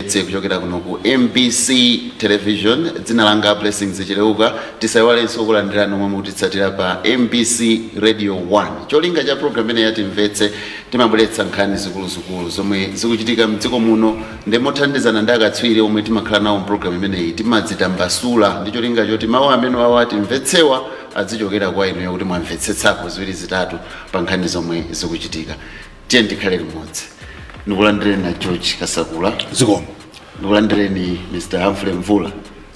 Timvetse kuchokera kuno ku MBC Television. Dzina langa Blessings Chileuka. Tisayiwalenso kulandira nomwe mukutitsatira pa MBC Radio 1. Cholinga cha program imene ya Timvetse, timabweretsa nkhani zikuluzikulu zomwe zikuchitika mdziko muno, ndi mothandizana ndi akatswiri omwe timakhala nawo mpulogalamu imeneyi timadzitambasula ndi cholinga choti mawu amene wawa timvetsewa azichokera kwa inuyo, kuti mwamvetsetsako ziwiri zitatu pa nkhani zomwe zikuchitika. Tiye tikhale limodzi. Ndikulandireni na George Kasakula. Zikomo. Ndikulandireni Mr Humphrey Mvula.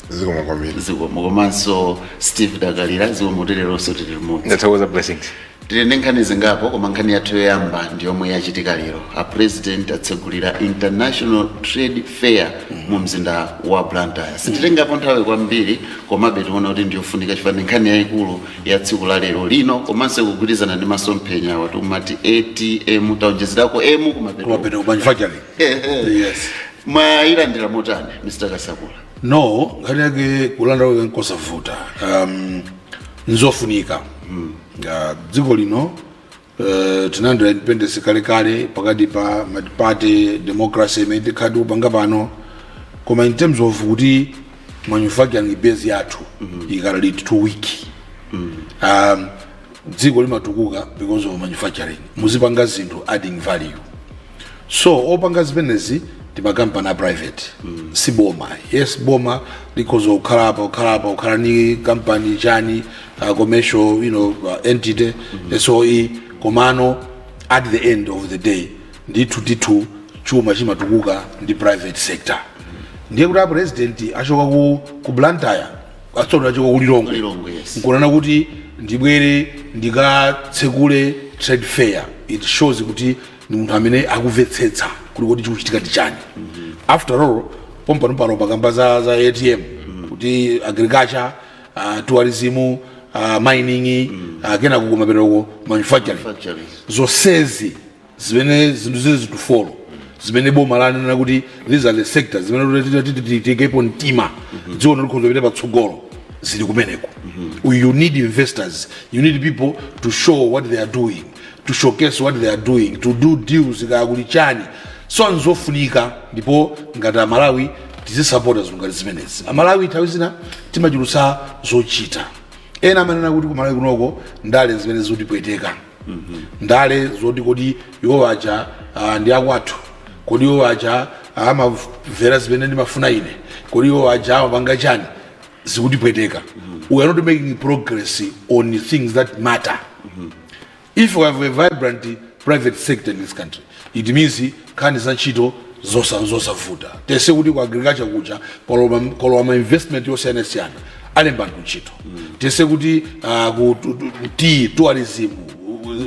Zikomo kwambiri. Zikomo. Komanso Steve Dakalira, zikomo. Tileronso tili limodzi. Ndathokoza, Blessings. Tili ndi nkhani zingapo, koma nkhani yathu yoyamba ndi yomwe yachitika lero. A President atsegulira International Trade Fair mu mzinda wa Blantyre. Sititengapo nthawi kwambiri, komabe tiona kuti ndiyofunika chifukwa ndi nkhani yayikulu ya tsiku la lero lino, komanso kugwirizana ndi masomphenya awa tikumati ATM, taonjezerako M kumapeto. Kumapeto, manufacturing, yes. Mwayilandira motani, Mr Kasakula? No, nkhani yake kulanda kwake nkosavuta. Nzofunika. Dziko lino tinalandira independence kalekale pakati pa multi-party democracy imene tikhati kupanga pano, koma in terms of kuti manufacturing base yathu ikadali too weak. Dziko limatukuka because of manufacturing, muzipanga zinthu adding value. So opanga zimenezi ndi makampani a private, si boma. Yes, boma likhoza kukhala apa, kukhala apa, kukhala ni company chani, commercial entity, SOE, komano at the end of the day, ndithu ndithu, chuma chimatukuka ndi private sector. Ndiye kuti a President achoka ku Blantyre, atsono achoka ku Lilongwe, Lilongwe, yes. Nkunena kuti ndibwere ndikatsekule trade fair, it shows kuti ndi munthu amene akumvetsetsa kuti chikuchitika ndi chani. After all, pompano pano pakamba za ATM, kuti agriculture, tourism, mining, kenako kumapereko manufacturing. Manufacturing. Zonsezi zimene zinthu zili zinthu four zimene boma lanena kuti these are the sectors zimene tikepo mtima, dziko likhoza kupita patsogolo, zili kumeneko. You need investors, you need people to show what they are doing, to showcase what they are doing, to do deals, kaya kuli chani. So nzofunika, ndipo ngati Amalawi tizisapota zinthu ngati zimenezi. Amalawi nthawi zina timachulutsa zochita. Ena amanena kuti kumalawi kunoko ndale zimene zikutipweteka, ndale zoti kodi iwo aja ndi akwathu, kodi iwo aja amamvera zimene ndimafuna ine, kodi iwo aja amapanga chani, zikutipweteka. We are not making progress on things that matter. If we have a vibrant private sector in this country, it means nkhani za ntchito zosavuta. Tese kuti ku agriculture kuja kolowa ma investment yosiyanasiyana, alemba anthu ntchito. Tese kuti ku tea, tourism,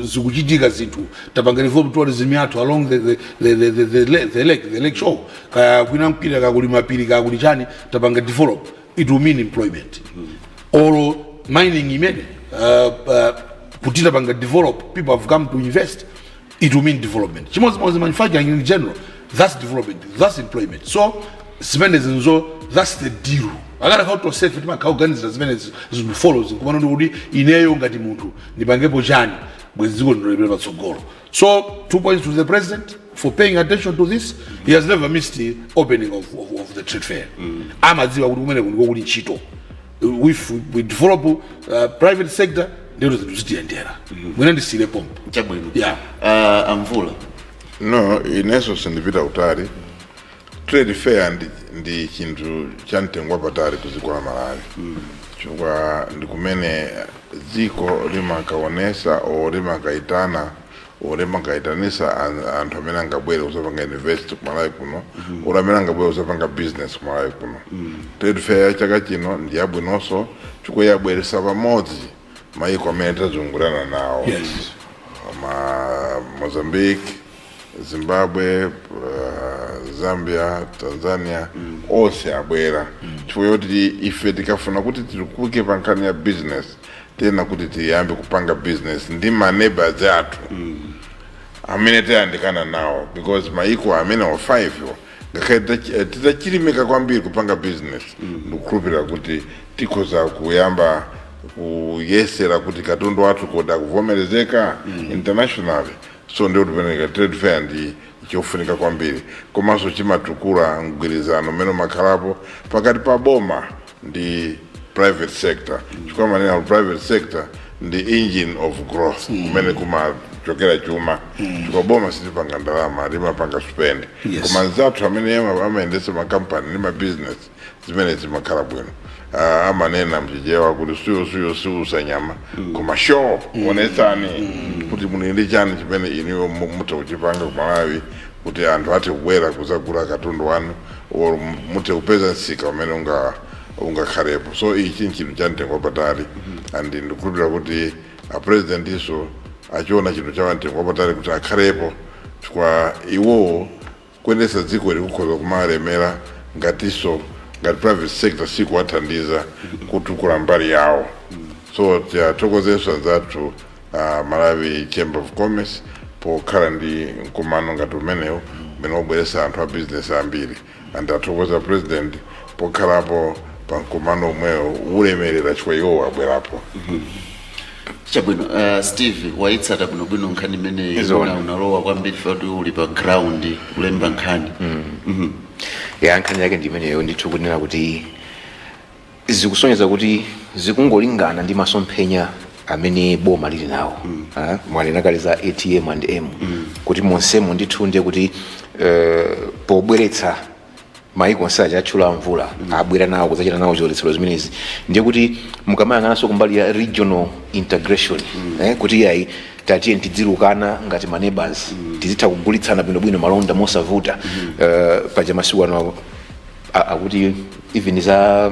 zikuchitika zinthu, tapanga develop tourism yathu along the lake shore, kaya kwina mpira, kaya kuli mapiri, kaya kuli chani, tapanga develop, it will mean employment. Or mining imene kuti tapanga develop, people have come to invest, it will mean development. Chimodzimodzi manufacturing in general, that's development, that's employment. So zimene zinzo, that's the deal. Akana tosefe timakhakuganizira zimene zinthu follows, nkumana ndi kuti ineyo ngati munthu ndipangepo chani, bwezi dziko lino patsogolo. So two points to the President for paying attention to this. He has never missed the opening of the trade fair. Amadziwa kuti kumene ndiko kuli ntchito. If we develop private sector, ndiro zinthu zitiyendera. Mwina ndisiyire pompo. Chabwino. Yeah. Amvula. No, inenso sindipita kutali. Trade fair ndi chinthu cha mtengo wapatali ku dziko la Malawi, chifukwa ndi kumene dziko limakaonesa o limakaitana o limakaitanisa anthu amene angabwere kuzapanga invest ku Malawi kuno or amene angabwere kuzapanga business ku Malawi kuno. Trade fair ya chaka chino ndi yabwinonso chifukwa yabweresa pamodzi mayiko amene tazungulana nawo, ma Mozambique, Zimbabwe, Zambia, Tanzania, onse abwera chifukwa choti ife tikafuna kuti titukuke pa nkhani ya business, tena kuti tiyambe kupanga business ndi ma neighbors athu amene tayandikana nawo, because maiko amene wa 5 wo, ngakhale titachilimika kwambiri kupanga business, ndikukhulupirira kuti tikhoza kuyamba kuyesera kuti katundu wathu koda kuvomerezeka internationally. So ndiyo tipeneka trade fair ndi chofunika kwambiri, komanso chimatukula mgwirizano umene umakhalapo pakati pa boma ndi private sector, chifukwa manena private sector ndi engine of growth, kumene kumachokera chuma, chifukwa boma silipanga ndalama, limapanga spend. Koma nzathu amene amayendetsa makampani ndi mabusiness, zimene zimakhala bwino. Amanena mchichewa kuti suyo suyo siusa nyama, koma show, onetsani kuti muli ndi chani chimene iniwo mutha kuchipanga ku Malawi kuti anthu athe kubwera kuzagula katundu wanu or muthe kupeza msika umene ungakhalepo. So ichi nchinthu cha mtengo wapatali, and ndikukhulupirira kuti a president iso achiona chinthu cha mtengo wapatali kuti akhalepo, chifukwa iwowo kuyendetsa dziko likukhoza kumalemera ngatinso ngati private sector sikuwathandiza kutukula mbali yawo. So tiyathokozenso anzathu Malawi Chamber of Commerce pokhala ndi mkumano ngati umenewu umene wabweretsa anthu a business ambiri, and athokoza president pokhalapo pa mkumano umwewo ulemerera, chifukwa iwo wabwerapo. Chabwino. Steve, waitsata bwinobwino nkhani imeneyi? Izona. Unalowa kwambiri foti uli pa ground kulemba nkhani. Ya, nkhani yake ndi imeneyo ndithu, kunena kuti zikusonyeza kuti zikungolingana ndi masomphenya amene boma lili nawo. Mwanena kale za ATM and M, kuti monsemo ndithu ndiye kuti pobweretsa maiko onse aja atchula mvula, abwera nawo kudzachita nawo zionetsero zimenezi, ndiye kuti mukamayang'ananso kumbali ya regional integration, kuti yayi, tatiye tidzilukana ngati ma neighbors, tizitha kugulitsana bwinobwino malonda mosavuta. Paja masiku ano akuti even za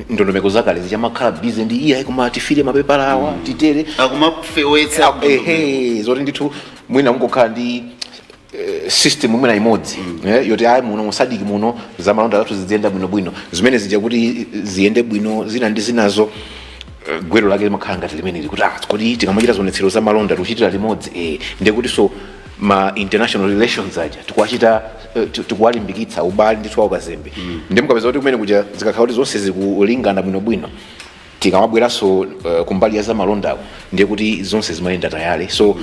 ndondomeko zakale zichamakhala busy ndi iyayi, koma tifire mapepala awa, titere. Akumafewetsa. Ehe, zoti ndithu mwina mungokhala ndi system mwina imodzi, yoti ayi, muno mu SADC muno zamalonda zathu ziziyenda bwinobwino, zimene zija kuti ziyende bwino, zina ndi zinazo. Gwero lake limakhala ngati limeneli, kuti kodi tikamachita zionetsero za malonda tikuchitira limodzi, ndiye kuti so ma international relations aja tikuwachita, tikuwalimbikitsa ubale ndithu wa ukazembe. Ndiye mukapeza kuti kumene kuja zikakhala kuti zonse zikulingana bwinobwino, tikamabweranso kumbali ya zamalondako ndiye kuti zonse zimayenda tayale. So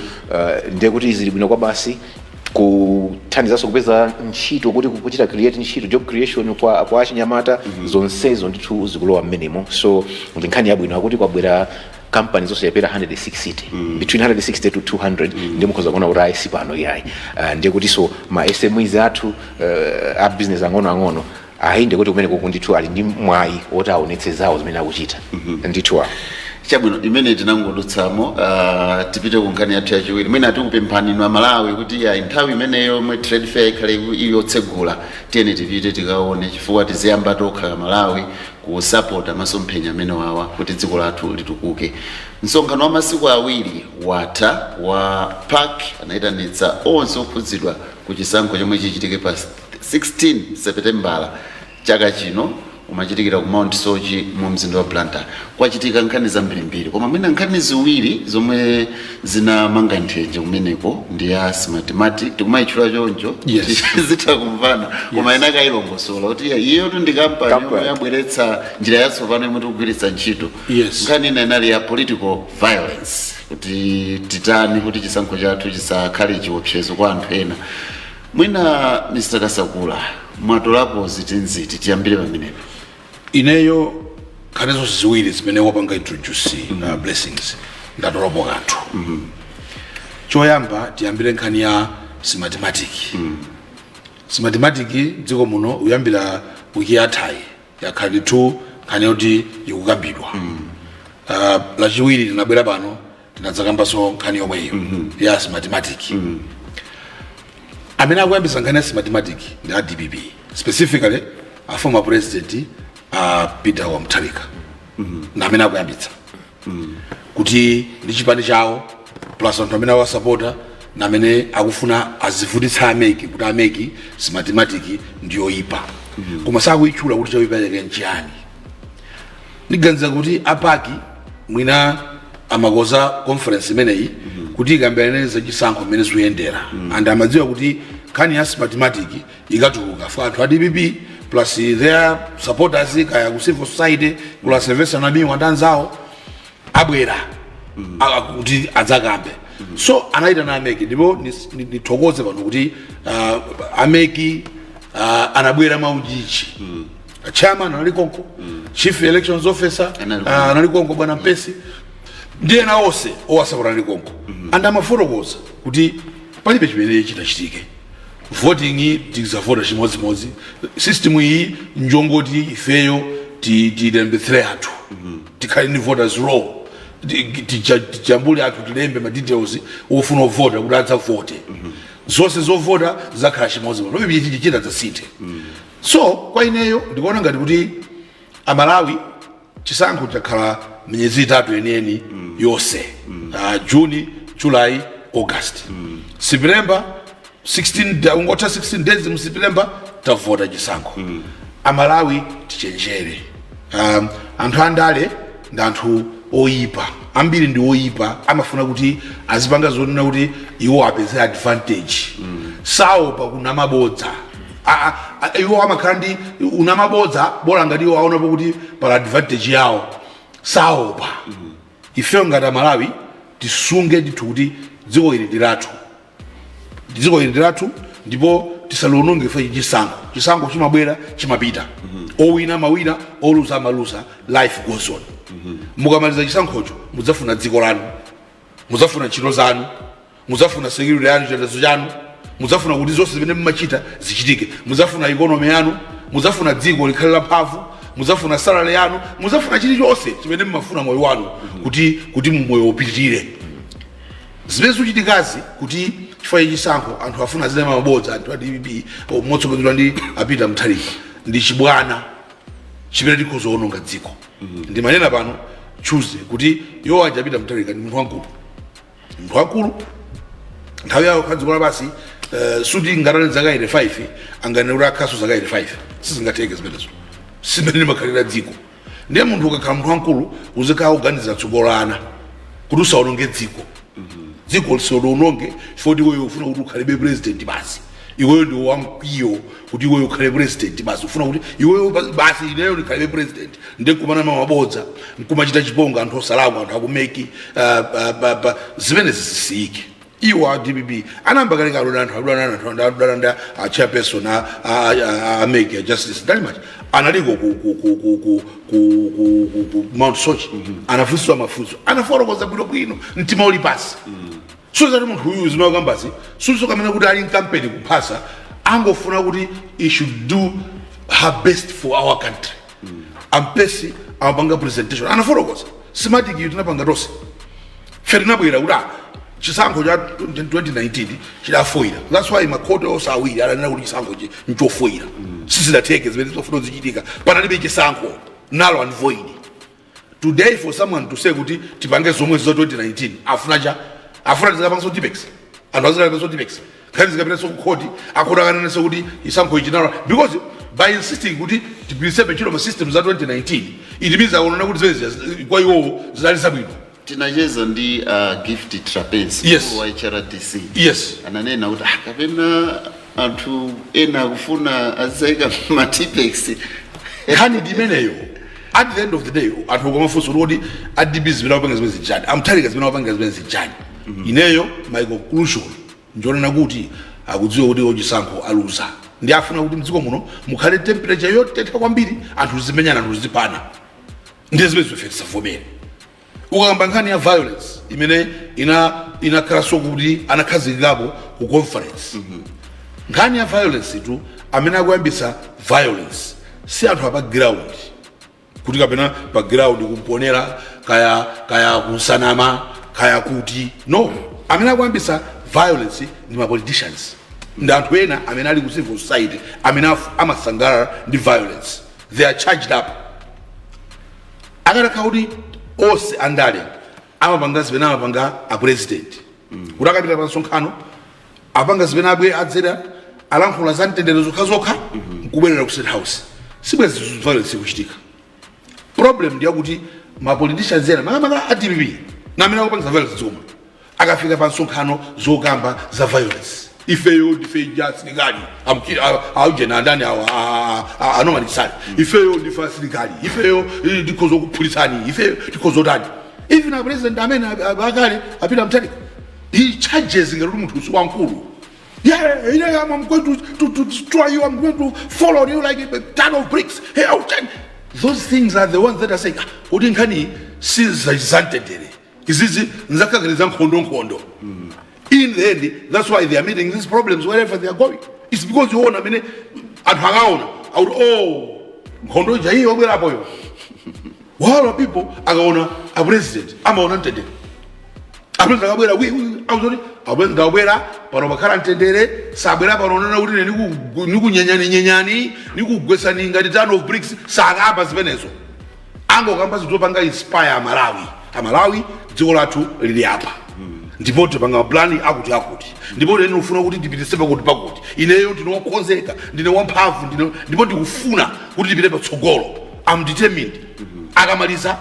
ndiye kuti zili bwino kwa basi, kuthandizanso kupeza ntchito, kuti kuchita create ntchito, job creation kwa achinyamata. Zonsezo ndithu zikulowa mmenemo. So ndi nkhani yabwino, akuti kwabwera kampani zonse yapera 160, between 160 to 200. Ndiye mukhoza kuona kuti ayi, si pano iyayi. Ndiye kuti so ma SMEs athu, a business ang'onoang'ono ayi, ndiye kuti kumene kuku ndithu ali ndi mwayi woti aonetse zawo zimene akuchita ndithu awo. Chabwino, imene tinangodutsamo. Tipite ku nkhani yathu yachiwiri. Mwina tikupemphani inu Amalawi kuti ya nthawi imeneyo yomwe trade fair ikhale ili yotsegula, tiyeni tipite tikaone, chifukwa tiziyamba tokha Malawi kusapota masomphenya amene wawa kuti dziko lathu litukuke. Msonkhano wa masiku 2 watha wa PAC, anayitanitsa onse okhudzidwa ku chisankho chomwe chichitike pa 16 Septembala chaka chino, umachitikira ku Mount Soche mu mzinda wa Blantyre. Kwachitika nkhani zambirimbiri, koma mwina nkhani ziwiri zomwe zinamanga nthenje kumeneko ndi ya Smartmatic, tikumayitchula choncho. Zitha kumvana, koma ina kayilongosola kuti iyotu ndi kampani yomwe Kampani. yabweretsa njira yatsopano yomwe tikugwiritsa ntchito. Nkhani ina inali ya political violence, kuti titani kuti chisankho chathu chisakhale chiopsezo kwa anthu ena. Mwina Mr Kasakula, mwatolapo zitinziti? Tiyambire pamenepo. Ineyo nkhani zonse ziwiri zimene wapanga introduce Blessings, ndatolapo kanthu. Choyamba, tiyambire nkhani ya Smartmatic. Smartmatic dziko muno uyambira wiki yathayi yakhala ndithu nkhani yoti ikukambidwa. Lachiwiri tinabwera pano, tinadzakambanso nkhani yomweyo ya Smartmatic. Amene akuyambisa nkhani ya Smartmatic ndi a DPP, specifically a former president Peter wa Mutharika, na amene akuyambitsa kuti ndi chipani chawo plus anthu amene awasapota, na amene akufuna azivutitsa a MEC kuti a MEC Smartmatic ndiyoyipa, koma sakuyitchula kuti choyipa chake nchiyani. Ndiganiza kuti a PAC mwina amakoza conference imeneyi kuti ikambirane za chisankho mmene zikuyendera, and amadziwa kuti nkhani ya Smartmatic ikatuluka for anthu a DPP plus their supporters, kaya ku civil society, kula Sylvester Namiwa ndi anzawo, abwera kuti adzakambe. So anayitana a MEC, ndipo nithokoze pano kuti a MEC anabwera maujichi. Chairman anali konko, chief elections officer Anali anali konko, bwana Mpesi, ndi ena onse owasapota anali konko. And amafotokoza kuti palibe chimene chitachitike, voting tizavota chimodzimodzi, system iyi njongoti ifeyo tilembetsere anthu, tikhale ndi voters roll, tijambule anthu, tilembe ma details ofuna ovota kuti adzavote. Zonse zovota zakhala chimodzimodzi, palibe chichita zasinthe. So kwa ineyo ndikuona ngati kuti Amalawi, chisankho chakhala miyezi 3 yeniyeni yonse, June, July, August, September 16, ungotha 16 days mu September tavota chisankho. Amalawi tichenjere. Anthu andale ndi anthu oyipa, ambiri ndi oyipa, amafuna kuti azipanga zonena kuti iwo apeze advantage. Saopa kunamabodza. Iwo amakhala ndi unamabodza, bola ngati iwo aonapo kuti pala advantage yawo, saopa. Ifeyo ngati Amalawi tisunge ndithu kuti dziko ili ndi lathu, dziko ili ndi lathu, ndipo tisaliononge ife. Chisankho, chisankho chimabwera, chimapita, owina mawina, oluza amaluza, life goes on. Mukamaliza chisankhocho mudzafuna dziko lanu, mudzafuna ntchito zanu, mudzafuna security yanu, chitetezo chanu, mudzafuna kuti zonse zimene mumachita zichitike, mudzafuna economy yanu, mudzafuna dziko likhale lamphamvu, mudzafuna salary yanu, mudzafuna chilichonse chimene mumafuna moyo wanu kuti moyo upitirire. Zimene zikuchitikazi kuti chifukwa chisankho anthu afuna zina mabodza, anthu a DPP motsogozedwa ndi a Peter Mutharika, ndi chibwana chimene tikhoza kuononga dziko. Ndimanena pano Tuesday kuti iwo aja, Peter Mutharika ndi munthu wamkulu, munthu wamkulu, nthawi yawo kha dziko lapasi, suti ngatale zaka 85 anganene kuti akhaso zaka 85, sizingatheke zimenezo, simene makhalira dziko. Ndiye munthu ukakhala munthu wamkulu uzikhala kuganiza tsogolo la ana kuti usaononge dziko, dziko lisaliononge chifukwa kuti iweyo ufuna kuti ukhalebe president basi. Iweyo ndi wamkwiyo kuti iweyo ukhale president basi, ufuna kuti iweyo basi, ineyo ndikhalebe president, ndiye kumana mabodza, nkumachita chiponga anthu osalakwa, anthu aku MEC. Zimene zisiyike. Iwo a DPP anayamba kale kale anthu adwana, anthu adwana ndi a chairperson a MEC, a Justice Mtalimanja, analiko ku Mount Soche, anafunsidwa mafunso, anafotokoza bwinobwino, mtima uli pasi. So zati munthu uyu zimakambazi suso kamene kuti ali mkampeni kuphasa, angofuna kuti he should do her best for our country. Ampesi amapanga presentation, anafotokoza Smartmatic iyo tinapanga tonse fe, tinabwera kuti chisankho cha 2019 chidafoira. That's why makhoti onse awiri adanena kuti chisankho chi nchofoira, sizidatheke zimene zofuna zichitika, panalibe chisankho, null and void. Today for someone to say kuti tipange zomwe za 2019, afuna cha afuna tizikapanso tipex, anthu azikapanso tipex, nkhani zikapitanso ku khoti, akhoti akanenenso kuti chisankho ichi null, because by insisting kuti tigwiritse ntchito ma system za 2019, it means akuonana kuti zimene kwa iwowo zinali zabwino. Tinacheza ndi Gift Trapence, wa HRDC. Ananena kuti kapena anthu ena akufuna azayika ma Tipp-Ex. Nkhani ndi imeneyo. At the end of the day, anthu akamafunsa kuti a DPP zimene akupanga zimene zijani, a Mutharika zimene akupanga zimene zijani, ineyo my conclusion njonena kuti akudziwa kuti ochisankho aluza, ndi afuna kuti mdziko muno mukhale temperature yotentha kwambiri, anthu zimenyana, anthu zipana, ndiye zimene zife tisavomere. Ukakamba nkhani ya violence imene inakhalanso kuti anakhazikikapo ku conference, nkhani ya violence tu, amene akuyambisa violence si anthu apa ground, kuti kapena pa ground kumponera, kaya kunsanama, kaya kuti no, amene akuyambisa violence ndi ma politicians, ndi anthu ena amene ali ku civil society amene amasangalala ndi violence. They are charged up. Akanakhala kuti onse andale amapanga zimene amapanga a president, kuti akapita pa msonkhano apanga zimene abwe adzera, alankhula za mtendere zokhazokha, nkubwerera ku State House, sibwezi violence ikuchitika. Problem ndiyakuti ma politicians ena, makamaka a DPP, namene akupangisa violence dzikoma, akafika pa msonkhano zokamba za violence. Ifeyo ndife ja asilikali, aujena andani awa, anomalisali, ifeyo ndife asilikali, ifeyo tikhoza kuphulitsani, ifeyo tikhoza utani. Even a president amene akale a Peter Mutharika He charges ngati kuti munthu si wamkulu. Yeah, I'm going to destroy you. I'm going to follow you like a ton of bricks. Hey, I'll take. Those things are the ones that are saying, "Ah, kuti nkhani si zamtendere, izizi nzakakale za nkhondo nkhondo." In the end, that's why they are meeting these problems wherever they are going. It's because you amene anthu akaona akuti, "Oh, nkhondo ija iyi wabwerapoyo." While people akaona a president amaona mtendere. A president akabwera, akuzoti a president akabwera pano pakhala mtendere. Sabwera pano onena kuti ine nikunyenyani nyenyani, nikugwesani ngati ton of bricks. Sakamba zimenezo, angokamba zinthu zopanga inspire Amalawi. Amalawi, dziko lathu lili apa ndipo tipanga mapulani akuti akuti, ndipo ine ndikufuna kuti ndipitise pakuti pakuti. Ineyo ndine wokonzeka, ndine wamphamvu, ndine ndipo ndikufuna kuti ndipite patsogolo. I'm determined. Akamaliza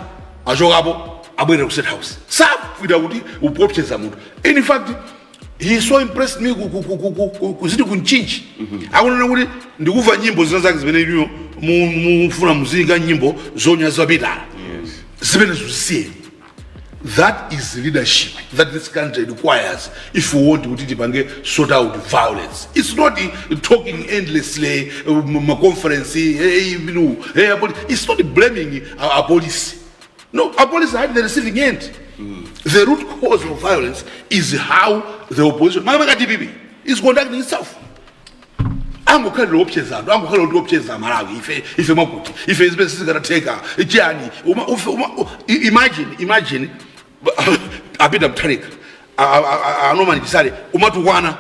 achokapo, abwerera ku State House, safika kuti upopseza munthu. In fact, he so impressed me kuziti kunchinchi akunena kuti ndikuva nyimbo zina zake zimene iniyo mufuna muziyika nyimbo zonyaza Pitala, zimene zisiyeni. That is leadership that this country requires if we want kuti tipange sort out violence. It's not talking endlessly, ma conference, hey, hey, it's not blaming our police. No, our police are at the receiving end. The root cause of violence is how the opposition, makamaka DPP, is conducting itself. Angokhalira opseza anthu, angokhalira kuti opseza Malawi, ife ife mwakuti ife zimene sizikanatheka chani. Imagine a Peter Mutharika, a Norman Chisale, umatukwana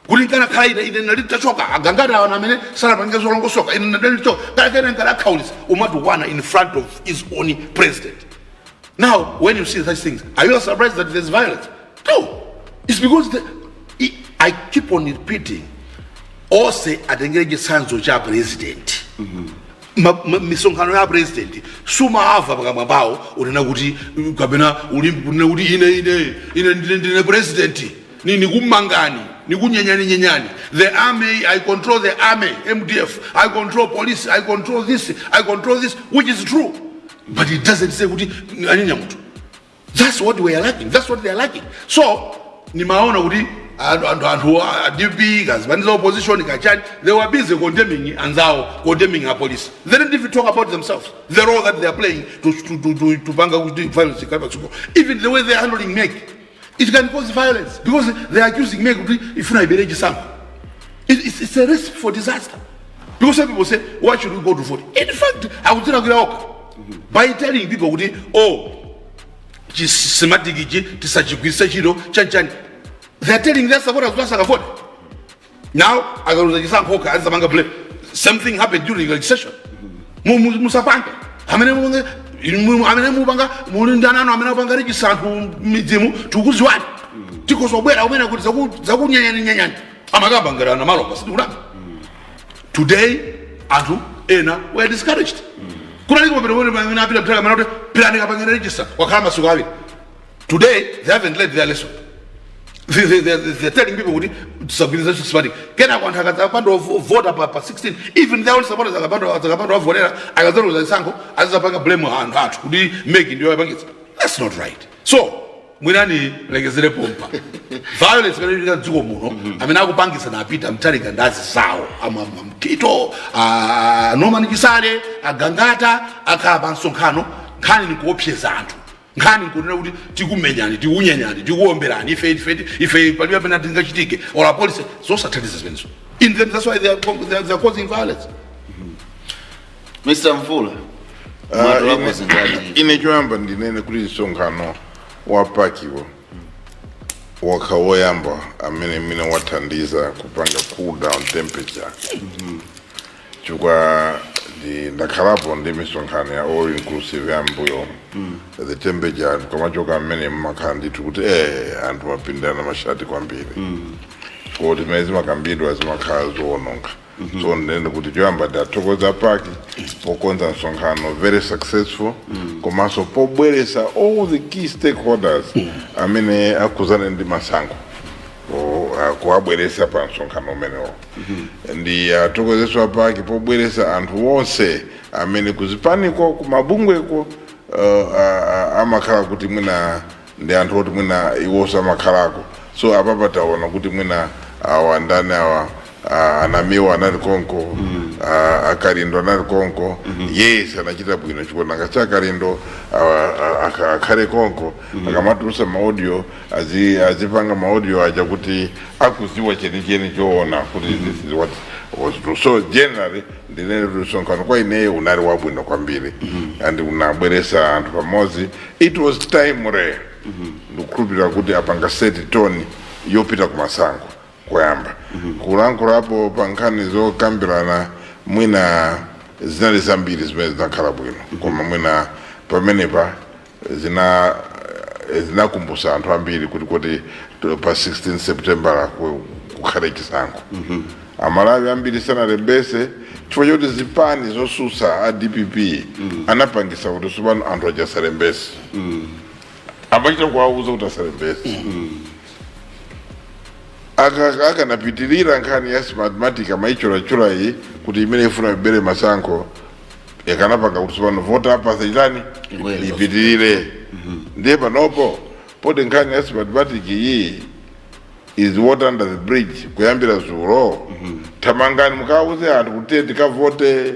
kuti nkanakhala ine, ine nali tachoka, agangati awana amene sanapange zolongosoka, ine ndalitoka kalekene nkadakhaulisa. Umatukwana in front of his own president. Now, when you see such things, are you surprised that there's violence? No. It's because I keep on repeating, ose atengere chitsanzo cha president. Misonkhano ya president sumamva pakamwa pawo unena kuti kapena uli kunena kuti ine ine ine ndine president, ni nikumangani, nikunyenyani nyenyani. The army, I control the army, MDF, I control police, I control this, I control this, which is true, but it doesn't say kuti anyenya munthu. That's what we are lacking, that's what they are lacking. So nimaona kuti anthu a DP, kazipani za opposition, kachani, they were busy condemning anzawo, condemning our police. They didn't even talk about themselves, the role that they are playing to panga kuti violence ikhale patsogolo. Even the way they are handling MEC, it can cause violence because they are accusing MEC kuti ifuna ibere chisankho. It's a risk for disaster because some people say, "Why should we go to vote?" In fact, akudzilakwira okha by telling people kuti, "Oh, chi Smartmatic ichi tisachigwiritse ntchito," chanchani. They are telling their supporters kuti asakavote. Now akaluza chisankho okha azamanga blame. Same thing happened during legislation. Musapange amene mupanga muli ndi ananu amene apanga register anthu midzimu, tikuziwani, tikozobwera kumene kuti zakunyenyani nyenyani. Amakamba ngati ana malopa sitikulamba. Today anthu ena were discouraged. Kunali kumapita kumene pamene apita mtaka amene kuti pirani kapangene register wakhala masiku awiri. Today they haven't learned their lesson. They're telling people kuti tisagwiritse Smartmatic. Kenako anthu akadzapanda vota pa 16, even their own supporters akapanda wavotera, akadzaluza chisankho azizapanga blame anthu athu kuti MEC ndiyo yapangitsa. That's not right. So mwinani lekezere pompa. Violence imene ilitika dziko muno, amene akupangisa na a Peter Mutharika ndi azizawo amkito, a Norman Chisale, agangata, akhala pa msonkhano, nkhani ni kuopseza anthu, nkhani nkunena kuti tikumenyani, tikunyenyani, tikuomberani, ife ife ife, palibe pamene tingachitike or police. Zosathandiza zimenezo. In the, that's why they are causing violence. Mr Mvula, Ah, mwatulapo zingati? Ine choyamba ndinene kuti msonkhano wa PAC wo wakha woyamba amene mwina wathandiza kupanga cool down temperature, chifukwa ndakhalapo ndi misonkhano ya all inclusive ya mbuyo, the temperature kamachoka mmene mmakhala ndithu kuti anthu mapindana mashati kwambiri, kuti zimene zimakambidwa zimakhala zoononga. So ndinene kuti choyamba ndathokoza PAC pokonza msonkhano very successful, komanso pobweresa all the key stakeholders amene akuzana ndi masankho, kuwabweresa pa msonkhano umenewo. Ndi athokozeso PAC pobweresa anthu onse amene kuzipaniko, kumabungweko, amakhala kuti mwina ndi anthu oti mwina iwonso amakhalako. So apapa taona kuti mwina awa ndani awa, anamiwa anali konko, akalindo anali konko. Yes, anachita bwino chifukwa nanga akalindo akhale konko, akamatulusa ma audio, azipanga ma audio aja kuti akuziwa chenicheni choona kuti this is what was true. So generally ndinene kuti msonkhano kwa ineyo unali wabwino kwambiri and unabweresa anthu pamodzi. It was timely. Ndikukhulupirira kuti apanga set tone yopita kumasankho. Kuyamba kulankhulapo pa nkhani zokambirana, mwina zinali zambiri zimene zinakhala bwino, koma mwina pamenepa zinakumbusa anthu ambiri kuti pa 16 September kukhale chisankho. Amalawi ambiri sanalembese chifukwa choti zipani zosusa a DPP anapangisa kuti tsopano anthu aja asalembese, amachita kuwauza kuti asalembese. Akanapitirira nkhani ya Smartmatic amaichulachula iyi kuti imene ifuna ibere masankho, yakanapanga kuti tsopano voter apathy chitani? Ikwere. Ipitirire. Ndiye panopo poti nkhani ya Smartmatic iyi is water under the bridge kuyambira zulo, thamangani mukauze anthu kuti tikavote,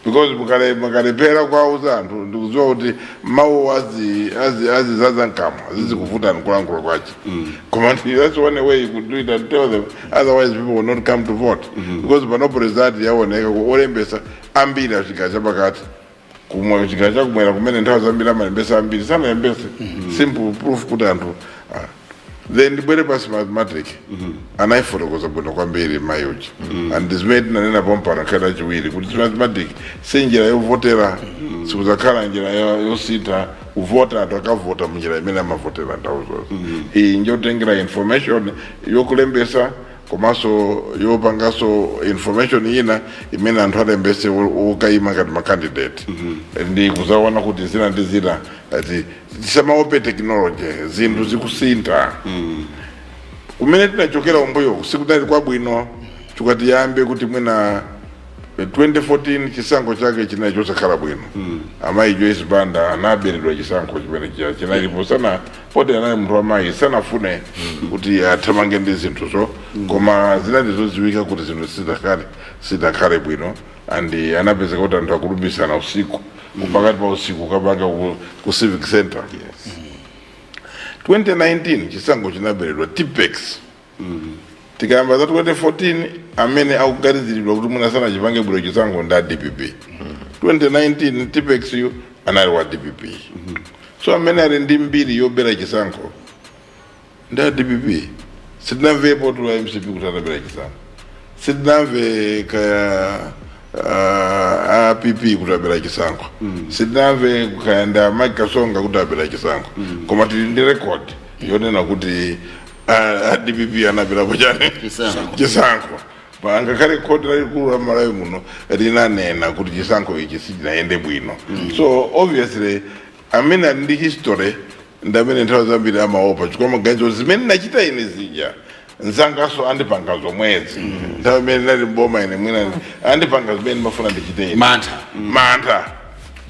because mukalepera kuwauza anthu, ndikudziwa kuti mawu azizaza mkamwa, zizikuvutani kulankhula kwache. Koma that's one way you could do it and tell them, otherwise people will not come to vote, because panopo result yaoneka, olembesa ambiri achigawo chapakati, kumwe chigawo chakumwera kumene nthawi zambiri amalembesa ambiri sanalembese. Simple proof kuti anthu then ndibwere pa Smartmatic. Anayifotokoza bwino kwambiri mayuchi and zimene tinanena pompano nkhani chiwiri kuti Smartmatic si njira yovotera, sikuzakhala njira yosintha kuvota. Anthu akavota munjira imene amavotera nthawi zonse. Iyi njotengera information yokulembesa komanso yopanganso information ina imene anthu alembese wokayima ngati ma candidate, ndi kuzaona kuti zina ndi zina. Ati tisamaope technology, zinthu zikusintha. Kumene tinachokera umbuyo sikunali kwabwino. Chikatiyambe kuti mwina 2014 chisankho chake chinali chosakhala bwino. Amayi Joyce Banda anaberedwa chisankho chimene chija chinalipo sana, poti anali munthu wamayi, sanafune kuti athamange ndi zinthuzo, koma zinali zodziwika kuti zinthu sizidakhale bwino and anapezeka kuti anthu akulumbisana usiku, pakati pa usiku kapanga ku civic center. 2019 chisankho chinaberedwa Tipp-Ex. Tikayamba za 2014, amene akuganiziridwa kuti mwina sanachipange bwino chisankho ndi a DPP. 2019 Tipp-Ex yu anali wa DPP. So amene ali ndi mbiri yobera chisankho ndi a DPP. Sitinamvepo tu MCP kuti anabera chisankho, sitinamve kaya app kuti abera chisankho, sitinamve kaya nda Mike Kasonga kuti abera chisankho, koma tili ndi record yonena kuti a DPP anaberapo chani? Chisankho. Chisankho. Pa ngakhale khoti lalikulu la Malawi muno linanena kuti chisankho ichi sichinayende bwino. So obviously amene ali ndi history ndi amene nthawi zambiri amaopa, chifukwa maganizo zimene nachita ine zija nzangaso andipanga zomwezi nthawi imene ndali mboma ine, mwina andipanga zimene ndimafuna ndichite ine. Mantha. Mantha.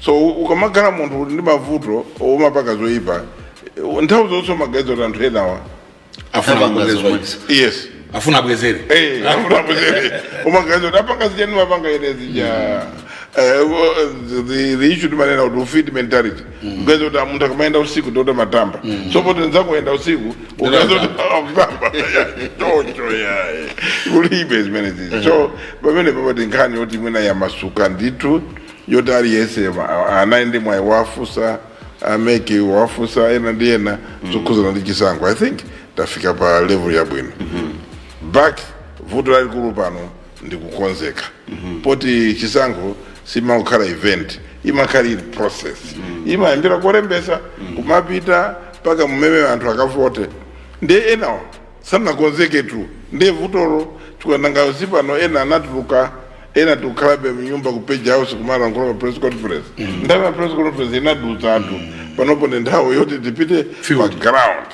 So ukamakhala munthu kuti ndi mavuto umapanga zoyipa, nthawi zonse umaganiza kuti anthu enawa afuna Apanga kubwezera. zomwezi. Yes. Afuna abwezere. Eh, afuna abwezere. Umaganiza kuti apanga zija ndimapanga ine zija. The issue timanena kuti ufiti mentality, ukaza kuti munthu akamayenda usiku ndikuti matamba, so poti nzakuenda usiku ukaza kuti akutamba choncho, yayi, kulibe zimene zizi. So pamene papati nkhani yoti mwina yamasuka ndithu, yoti aliyense anayi ndi mwayi wafusa a MEC, wafusa ena ndi ena zokhuzana ndi chisankho. I think tafika pa level yabwino. But vuto lalikulu pano ndi kukonzeka, poti chisankho simakukhala event, imakhala ili process, imayambira kolembesa kumapita mpaka mumeme anthu akavote. Ndiye enawo sanakonzeke tu, ndiye vutolo chikukananga pano ena anatuluka, ena tikukhalabe mnyumba ku Page House kumalankhula pa press conference. Nthawi ya press conference inadutsa anthu. Panopo ndi nthawi yoti tipite pa ground.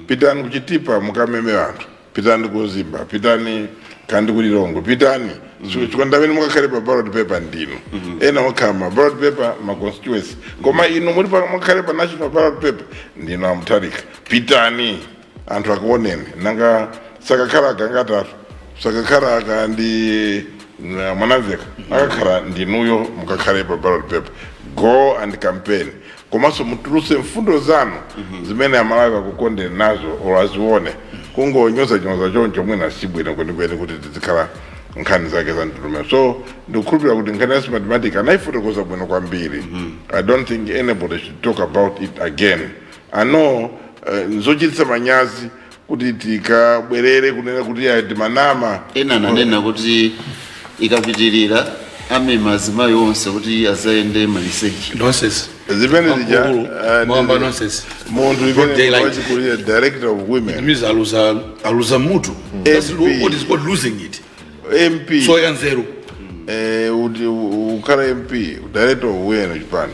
Pitani kuchitipa mukameme anthu, pitani ku Mzimba, pitani kandi kulilongwe, pitani chifukwa ndamene mukakhale pa ballot paper ndinu. Ena mukhala ma ballot paper ma constituency, koma inu muli mukhale pa national ballot paper ndinu amutharika. Pitani. Anthu akuoneni. Nanga sakakhala agangatatu, sakakhala aka ndi Mwanamveka, akakhala ndinuyo. Mukakhale pa ballot paper, go and campaign, komanso mutuluse mfundo zanu zimene Amalawi akukondeni nazo or azione. Kungonyoza-nyoza choncho mwina sibwino kwenikweni kuti tizikhala nkhani zake za mtutumero. So ndikukhulupirira kuti nkhani ya Smartmatic anayifotokoza bwino kwambiri. I don't think anybody should talk about it again. I know nzochititsa manyazi kuti tikabwerere kunena kuti ayi, timanama. Ena ananena kuti ikapitirira amema azimayi onse kuti azayende maliseche. Nonsense. Zimene zija Makulu, mwamba, nonsense. Munthu Broad imene daylight. wachikulire, director of women. It means aluza mutu. That's MP. what is called losing it. MP. So ya nzeru. Uti ukhala MP, director of women chipani,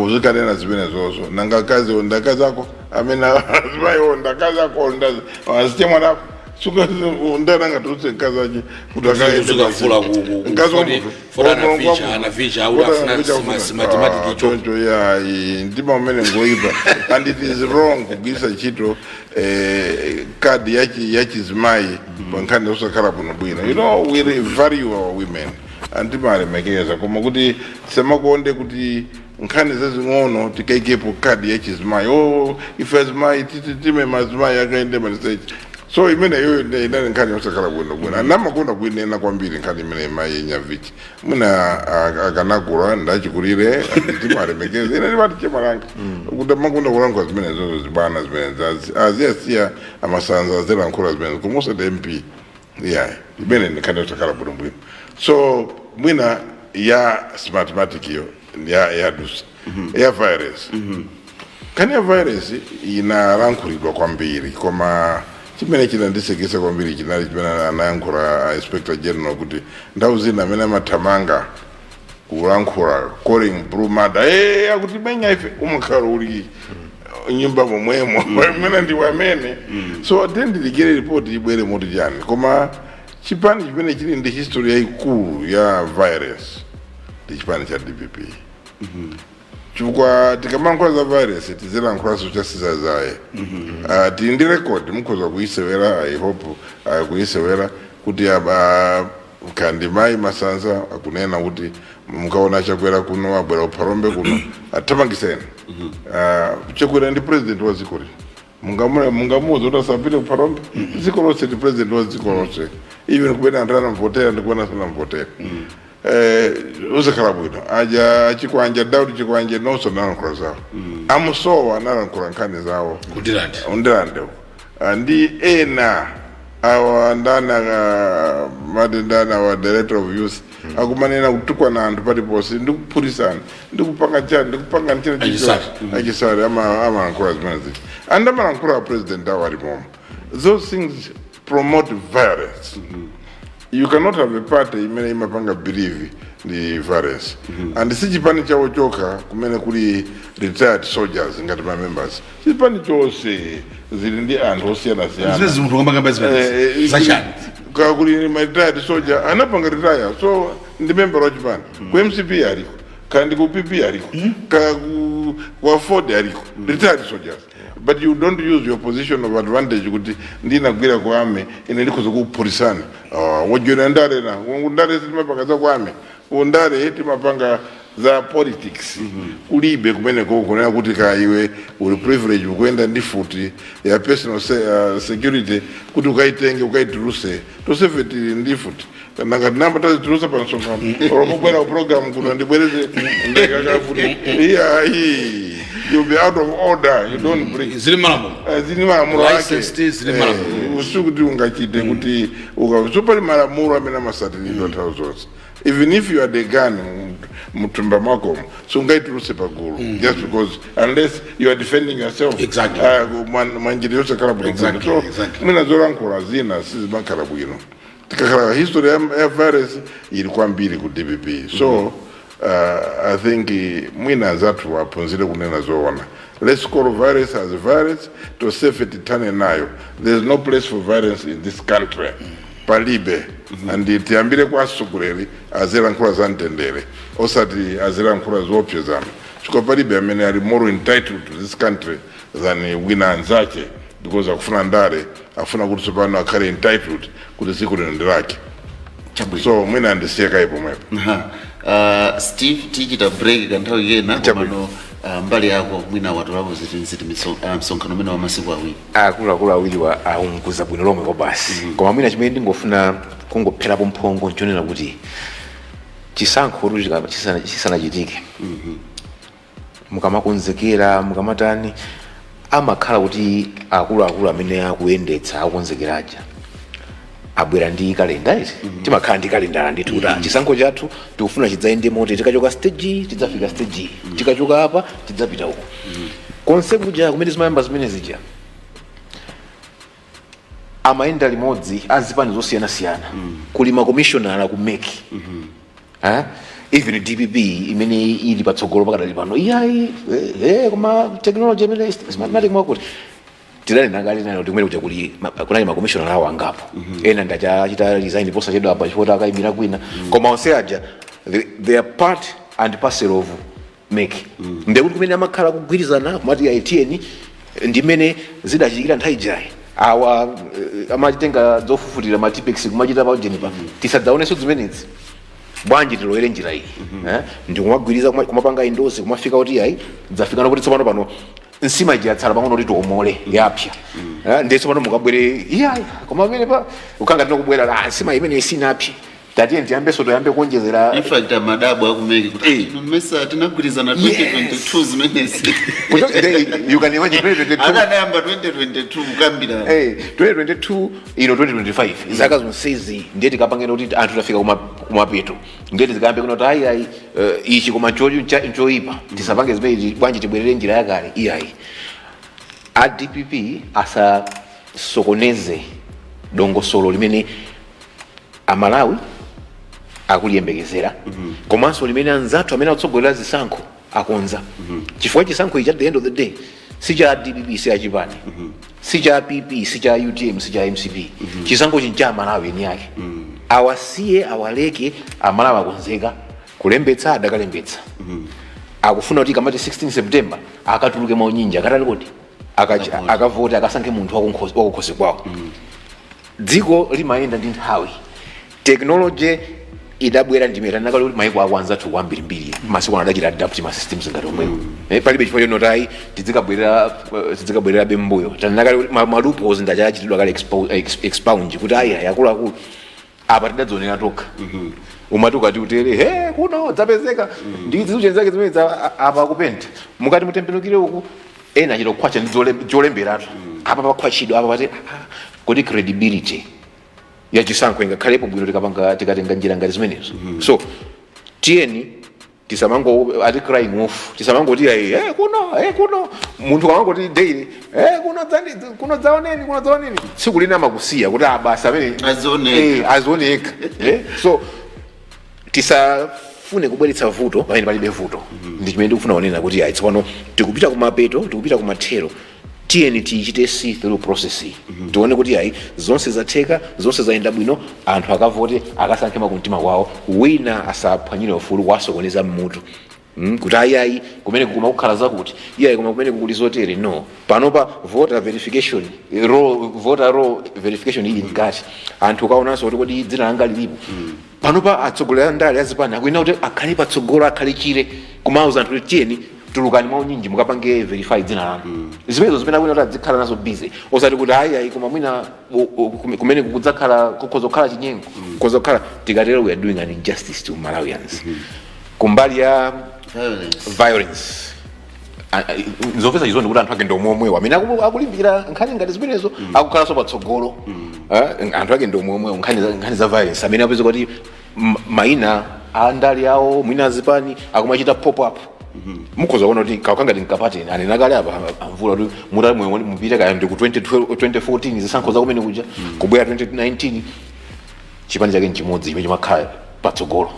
uzikanena zimene zozo. Nanga kazi ndakazi ako amene azimayiwo, ndakazi ako azichemwanako, ndananga tutse mkazi ache kuti akaende. Uzikavula Mkazi wa munthu. for anaficha auti afuna Smartmatic icho. Choncho ya mtima umene ngoipa and it is wrong kugwiritsa ntchito kadi yachizimayi pa nkhani zosakhala bwino bwino. We value our women and timalemekeza, koma kuti tisamakonde kuti nkhani zazing'ono tikaikepo kadi yachizimayi. Oh, ife azimayi time mazimayi akaende maliseche. So imene yoyo inali nkhani yosakhala bwino bwino. Anamakonda kuinena kwambiri nkhani imene mayi Nyavichi. Mwina akanakula ndachikulire, timalemekeza. Ine ndimati chemalanga kuti makunda kulankhula zimene zozo, zibwana zimene aziyasiya amasanza azilankhula zimene, koma usati MP yeah. Imene ndi nkhani yosakhala bwino bwino. So mwina ya Smartmatic iyo ya yadusa. Ya virus, nkhani ya virus inalankhulidwa kwambiri, koma chimene chinandisekesa kwambiri chinali chimene anayankhula Inspector General kuti nthawi zina amene amathamanga kulankhula, calling blue murder, akuti menya ife, umakhala uli nyumba momwemo mwene ndi wamene. So tendilikire ripoti ibwere moti chani, koma chipani chimene chili ndi history yayikulu ya virus ndi chipani cha DPP, chifukwa tikamalankhula za virus tizilankhulanso chasizazaye. Tili ndi record, mukhoza kuisewera, I hope kuisewera kuti aba kandi mayi Masanza akunena kuti mukaona Chakwera kuno, abwera kuphalombe kuno, athamangiseni. Chakwera ndi president wa dziko lino. Mungamuwuza kuti asapite kuphalombe? Dziko lonse, ndi president wa dziko lonse, even kumene anthu anamvotera ndi kumene asanamvotera. Uzakhala bwino aja Chikwanja, Daudi Chikwanje, nonso analankhula zawo. Amusowa analankhula nkhani zawo. Kundirande. Undirande ndi ena awa ndani aka mati ndani awa, director of youth, akumanena kutukwana anthu paliponse, ndikuphulisana, ndikupanga chani, ndikupanga chani. Achisale. Achisale amalankhula zimene ziti and amalankhula a president awo alimomo. Those things promote violence. You cannot have a party imene imapanga believe ndi violence. And si chipani chawo chokha kumene kuli retired soldiers ngati ma members. Chipani chonse zili ndi anthu osiyanasiyana. Zimene munthu kamakamba zimene zachani? Kuli ma retired soldier anapanga retire, so ndi member wa chipani. Ku MCP aliko, kandi ku PP aliko, ka ku AFORD aliko, retired soldiers. But you don't use your position of advantage kuti ndinagwira ku army, ine ndikhoza kuphulisani. Wojoina ndale na ndale timapanga za ku army, kundale timapanga za politics. Kulibe kumeneko kunena kuti ka iwe uli privilege ukuyenda ndi futi ya personal security kuti ukaitenge ukaituluse. Tosefe tili ndi futi, nanga tinamba tazitulusa pa msonkhano olomubwera ku program kuno ndibwereze ndekakafuti? Iya, you'll be out of order. You don't bring Zili malamulo. Zili malamulo ake. Licensed, zili malamulo. Usikuti ungachite kuti so pali malamulo amene amasatiridwa nthawi zonse. Even if you are the gun mutumba mwakomo, sungaituluse pagulu just because, unless you are defending yourself. Mwanjira yosakhala bwino. So mwina zolankhula zina sizimakhala bwino. Tikakhala history ya virus ili kwambiri ku DPP. So I think mwina anzathu aphunzire kunena zoona. Let's call virus as virus, tosefe tithane nayo. There's no place for violence in this country, palibe. And tiyambire kwa atsogoleri, azilankhula za mtendere, osati azilankhula zoopsezana, chifukwa palibe amene ali more entitled to this country than wina anzache. Because akufuna ndale, afuna kuti tsopano akhale entitled kuti dziko lino ndi lake. Chabwino. So mwina andisiye kayi pomwepo. Aha. Steve, tichita break kanthawi kena. Chabwino. Komano mbali yako mwina watolapo ziti msonkhano umene wa masiku 2? Akuluakulu awiriwa aunguza bwino lomwe kwa basi, koma mwina chimene ndingofuna kungopherapo mphongo nchonena kuti chisankho kuti chisanachitike, mukamakonzekera, mukamatani, amakhala kuti akuluakulu amene akuyendetsa, akukonzekeraja, abwera ndi kalenda iti. Timakhala ndi kalendala ndithu kuti chisankho chathu tikufuna chidzayende moti tikachoka stage iyi, tidzafika stage iyi, tikachoka apa tidzapita uko. Konse kuja kumene zimayamba zimene zija, amayenda limodzi azipani zosiyanasiyana, kuli makomishonala ku MEC. Eh? Even DPP imene ili patsogolo pakadali pano, iyayi, koma technology imene Smartmatic mwakuti tidali nakale nayo kuti kumene kuja kuli kunali makomishonala awo angapo. Ena ndachachita resign posachedwa apa chifukwa akayimira kwina, koma onse aja they are part and parcel of MEC. Ndekuti kumene amakhala kugwirizana kumati aitiyeni, ndimene zidachitikira nthawi ijayi, awa amachitenga zofufutira ma Tipp-Ex kumachita pa ujenipa, tisadzaonenso zimenezi, bwanji tilowere njira iyi, eh? Ndikumagwiriza kumapanga indozi, kumafika kuti ayi, dzafikana kuti tsopano pano nsima ija yatsala pang'ono kuti tiomole, yapya. Eh, ndiye tsopano mukabwere, iyayi, koma pamene pa ukanga tinokubwera la nsima imene isinapye, tatiye tiyambenso, toyambe kuonjezera. In fact, amadabo aku MEC kuti ino mesa tinagwirizana 2022 zimenezi? You can imagine 2022. Akanayamba 2022 kukambirana. 2022, ino 2025, zaka zonsezi. Ndiye tikapangena kuti anthu tafika kumapeto, ndiye tizikambe kuno kuti ayi ayi, ichi koma nchoipa, tisapange zimene, bwanji tibwerere njira yakale? Iyayi, a DPP asasokoneze dongosolo limene Amalawi akuliyembekezera, komanso limene anzathu amene akutsogolera zisankho akonza, chifukwa chisankho ichi at the end of the day si cha DPP, si achipani, si cha PP, si cha UTM, si cha MCP. Chisankho chi ncha Amalawi eni ake. Awasiye, awaleke Amalawi. Akonzeka kulembetsa, adakalembetsa. Akufuna kuti kamati 16 September akatuluke maunyinji, akatali kodi akavote, akasankhe munthu wakukhosi kwawo. Dziko limayenda ndi nthawi, technology idabwera ndimene nakale kuti maiko ako anzathu kwambirimbiri masiku ano adachita adapt ma systems ngati omwewo. Palibe chifukwa chonoti tizikabwererabe mbuyo. Tanakale kuti ma loopholes ndachachitidwa kale expound kuti ayi ayi, akuluakulu, apa tidadzionera tokha. Umati ukati utere, he, kuno dzapezeka ndi ziucheni zake zimene apa akupenta, mukati mutembenukire uku, ena achita kukhwacha ndi zolemberatu, apa pakhwachidwa, apa pati. Kodi credibility ya chisankho ingakhalepo bwino tikapanga, tikatenga njira ngati zimenezo? So tiyeni tisamango ati crying wolf, tisamangoti ayi, kuno, kuno munthu kamangoti daily, kuno dzandi, kuno dzaoneni, kuno dzaoneni, tsiku lina amakusiya kuti abasa amene Azioneka. Azioneka. So tisafune kubweretsa vuto pamene palibe vuto. Ndi chimene ndikufuna kunena kuti ayi, tsopano tikupita kumapeto, tikupita kumathero, tiyeni tiyichite see through process iyi, tione kuti ayi, zonse zatheka, zonse zayenda bwino, anthu akavote, akasankhe makumtima kwawo. Wina asaphwanyire ufulu kwasokoneza mmutu, kuti ayi ayi, kumene kukuma kukhala zakuti, iyayi, koma kumene kukuli zotere. No, panopa voter verification, roll, voter roll verification ili mkati. Anthu ukaonanso kuti kodi dzina langa lilipo? Panopa atsogoleri a ndale azipani akuyenera kuti akhale patsogolo, akhale chire kumauza anthu kuti tiyeni, tulukani mwaunyinji mukapange verify dzina lanu. Zimenezo zimene akuyenera kuti adzikhala nazo busy, osati kuti ayi ayi, koma mwina kumene kukudzakhala, kukhoza kukhala chinyengo, kukhoza kukhala. Tikatero we are doing an injustice to Malawians. Kumbali ya violence, violence, nzomvetsa chisoni kuti anthu ake ndomwomwewo amene akulimbikira nkhani ngati zimenezo akukhalanso patsogolo. Anthu ake ndomwomwewo nkhani za violence amene apeza kuti mayina a ndale awo, mwina azipani, akumachita pop up. Mukhoza kuona kuti kakangati mkapateni anena kale apa amvula kuti mutali mupite kaya ndi ku 2012, 2014 zisankho zakumene kuja, kubwera 2019, chipani chake nchimodzi chimene chimakhala patsogolo.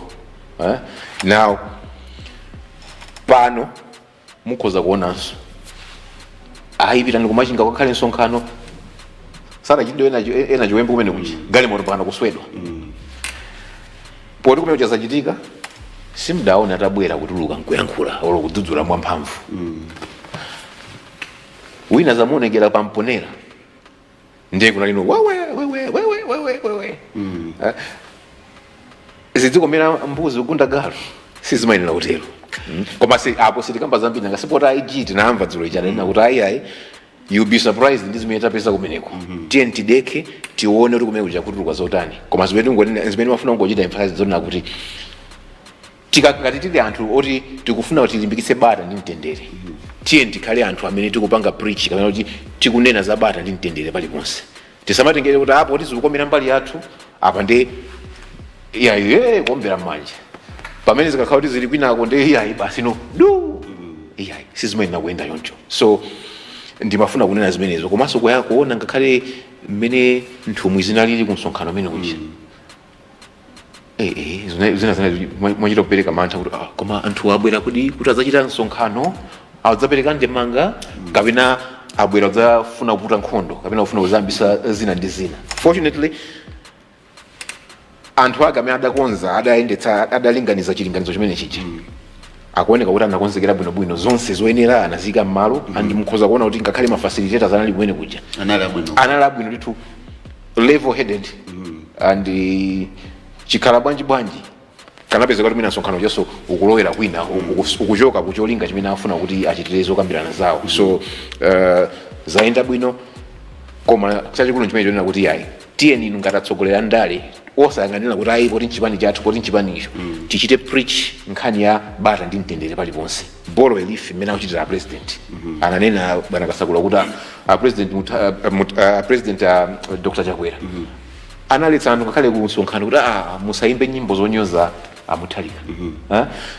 Eh? Now pano mukhoza kuonanso ayipitani kumachinga kwakhale msonkhano, sanachitidwe ena chiwembu kumene kuja, galimoto pano kuswedwa. Poti kumene kuja zachitika, simdaone atabwera kutuluka nkuyankhula olo kudzudzula mwamphamvu. Wina zamuonekera pamponera. Ndiye kuna lino wewe wewe wewe wewe wewe. Zidzikomera mbuzi kugunda galu, sizimayenera kutero. Koma si apo sitikamba zambiri, nanga sipota IG tinamva dzulo ija ananena kuti ayi ayi, you'll be surprised ndi zimene tapeza kumeneko. Tiye tideke tione kuti kumene kuja kutuluka zotani. Koma zimene tingonena, zimene mafuna kungochita emphasize zonena kuti ngati tili anthu oti tikufuna kuti tilimbikitse bata ndi mtendere, tiye tikhale anthu amene tikupanga preach kapena kuti tikunena za bata ndi mtendere paliponse. Tisamatengere kuti apo tizikukomera mbali yathu apa ndi iyayi kuombera m'manja, pamene zikakhala kuti zili kwinako ndi iyayi basi no du, iyayi, sizimayenera kuyenda choncho. So ndimafuna kunena zimenezo, komanso kuya kuona ngakhale mmene nthumwi zinalili ku msonkhano umene uja, zina mwachita kupereka mantha kuti koma anthu abwera kuti adzachita msonkhano, adzapereka ndemanga, kapena abwera kudzafuna kuputa nkhondo, kapena kufuna kuzambisa zina ndi zina. Fortunately, anthu ake amene adakonza, adayendetsa, adalinganiza chilinganizo chimene chija akuoneka kuti anakonzekera bwinobwino, zonse zoyenera anaziyika m'malo, and mukhoza kuona kuti ngakhale ma facilitators anali kumene kuja anali abwino. Anali abwino ndithu, level headed, and chikhala bwanji bwanji kanapeza kuti mwina msonkhano chaso ukulowera kwina, ukuchoka kucholinga chimene afuna kuti achitire zokambirana zawo. So zayenda bwino, koma chachikulu chimene chonena kuti yayi, tiyeni inu ngati atsogolera ndale, osayang'anira kuti ayi, poti nchipani chathu, poti nchipani icho, tichite preach nkhani ya bata ndi mtendere paliponse. Borrow a leaf mmene akuchitira a president. Ananena bwana Kasakula kuti a president a president Dr Chakwera analetsa anthu ngakhale ku msonkhano kuti musayimbe nyimbo zonyoza a Mutharika.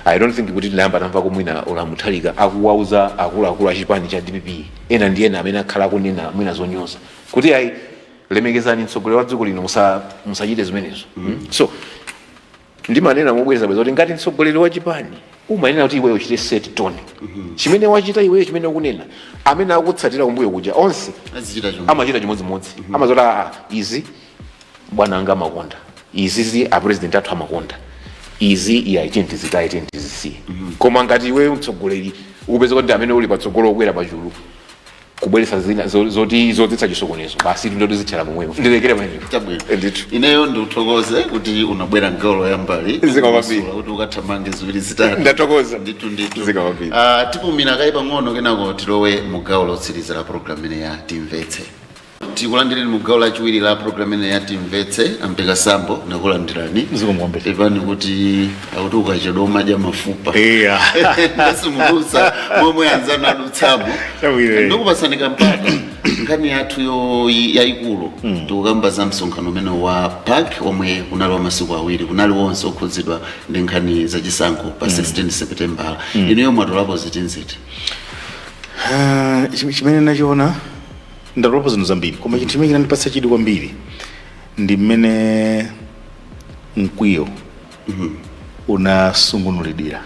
I don't think kuti tinayamba tamva kumwina ola Mutharika akuwauza akuluakulu a chipani cha DPP ena ndi ena amene akhala akunena mwina zonyoza kuti ayi, lemekezani mtsogoleri wa dziko lino, musachite zimenezo. So ndimanena mobwereza bweza kuti ngati mtsogoleri wa chipani umanena kuti iweyo uchite set tone, chimene wachita iweyo, chimene ukunena, amene akutsatira kumbuyo kuja onse azichita chomwe. Amachita chimodzimodzi, amazoti izi bwana anga amakonda, izizi a president athu amakonda izi, iya, tiye tizitaye, tiye tizisiye. Koma ngati iweyo mtsogoleri ukupeza kuti amene uli patsogolo okwera pachulu kubweretsa zina zoti zodzetsa chisokonezo, basi ndoti zithera momwemo. Ndilekere pamenepo. Chabwino. Ndithu. Ineyo ndikuthokoze kuti unabwera mgawo loyambali. Zikomo kwambiri. Kuti ukathamange ziwiri zitatu. Ndathokoza. Ndithu ndithu. Zikomo kwambiri. Tipumira kayi pang'ono, kenako tilowe mu gawo lotsiriza la program ine ya Timvetse. Tikulandireni mu gawo lachiwiri la program ine ya Timvetse. Ampeka Sambo, nakulandirani. Zikomo kwambiri. Ipani kuti akuti ukachedwa umadya mafupa. Iya. Ndasimudutsa momwe anzanu adutsamo. Chabwino. Ndikupasani kampata. Nkhani yathu yayikulu tikukamba za msonkhano umene wa PAC omwe unali wa masiku 2, kunali wonse okhudzidwa ndi nkhani zachisankho pa 16 September. Inuyo mwatolapo zitinziti? Chimene ndachiona, ndatolapo zinthu zambiri, koma chinthu chimene chinandipatsa chidwi kwambiri ndi mmene mkwiyo unasungunulidwira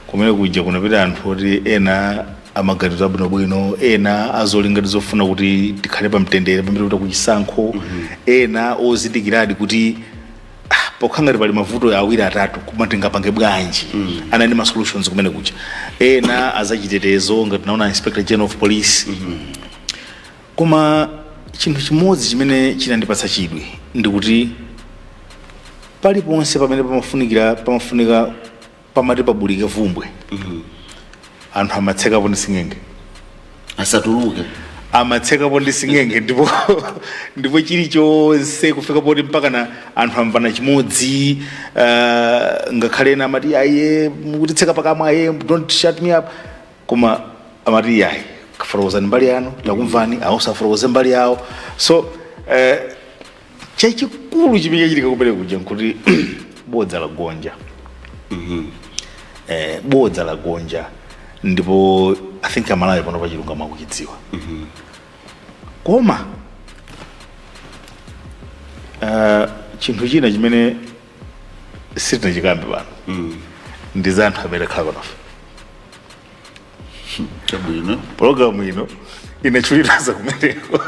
kumene kuja. Kunapita anthu oti ena amaganizo abwinobwino, ena azolinga zofuna kuti tikhale pamtendere pamene kupita kuchisankho, ena ozindikiradi kuti pokha ngati pali mavuto awiri atatu, koma tingapange bwanji, ana ndi ma solutions kumene kuja, ena azachitetezo ngati naona Inspector General of Police. Koma chinthu chimodzi chimene chinandipatsa chidwi ndikuti paliponse pamene pamafunikira, pamafunika pamati pabulike vumbwe, anthu amatsekapo ndi sing'enge. Asatuluke. Amatsekapo ndi sing'enge, ndipo chilichonse kufika poti mpaka na anthu amvana chimodzi. Ngakhale ena amati, "Aye, mukutitseka pakamwa, aye, don't shut me up," koma amati, "Yayi, fotokozani mbali yanu, takumvani." Awo safotokoze mbali yawo. So chachikulu chimene chachitika kumene kuja nkuti bodza lagonja, bodza lagonja, ndipo I think Amalawi pano pachilungamo akuchidziwa. Koma chinthu china chimene sitinachikambe pano ndi za anthu amene akhala panofa. Chabwino. Pologalamu ino inachuliraza kumeneko.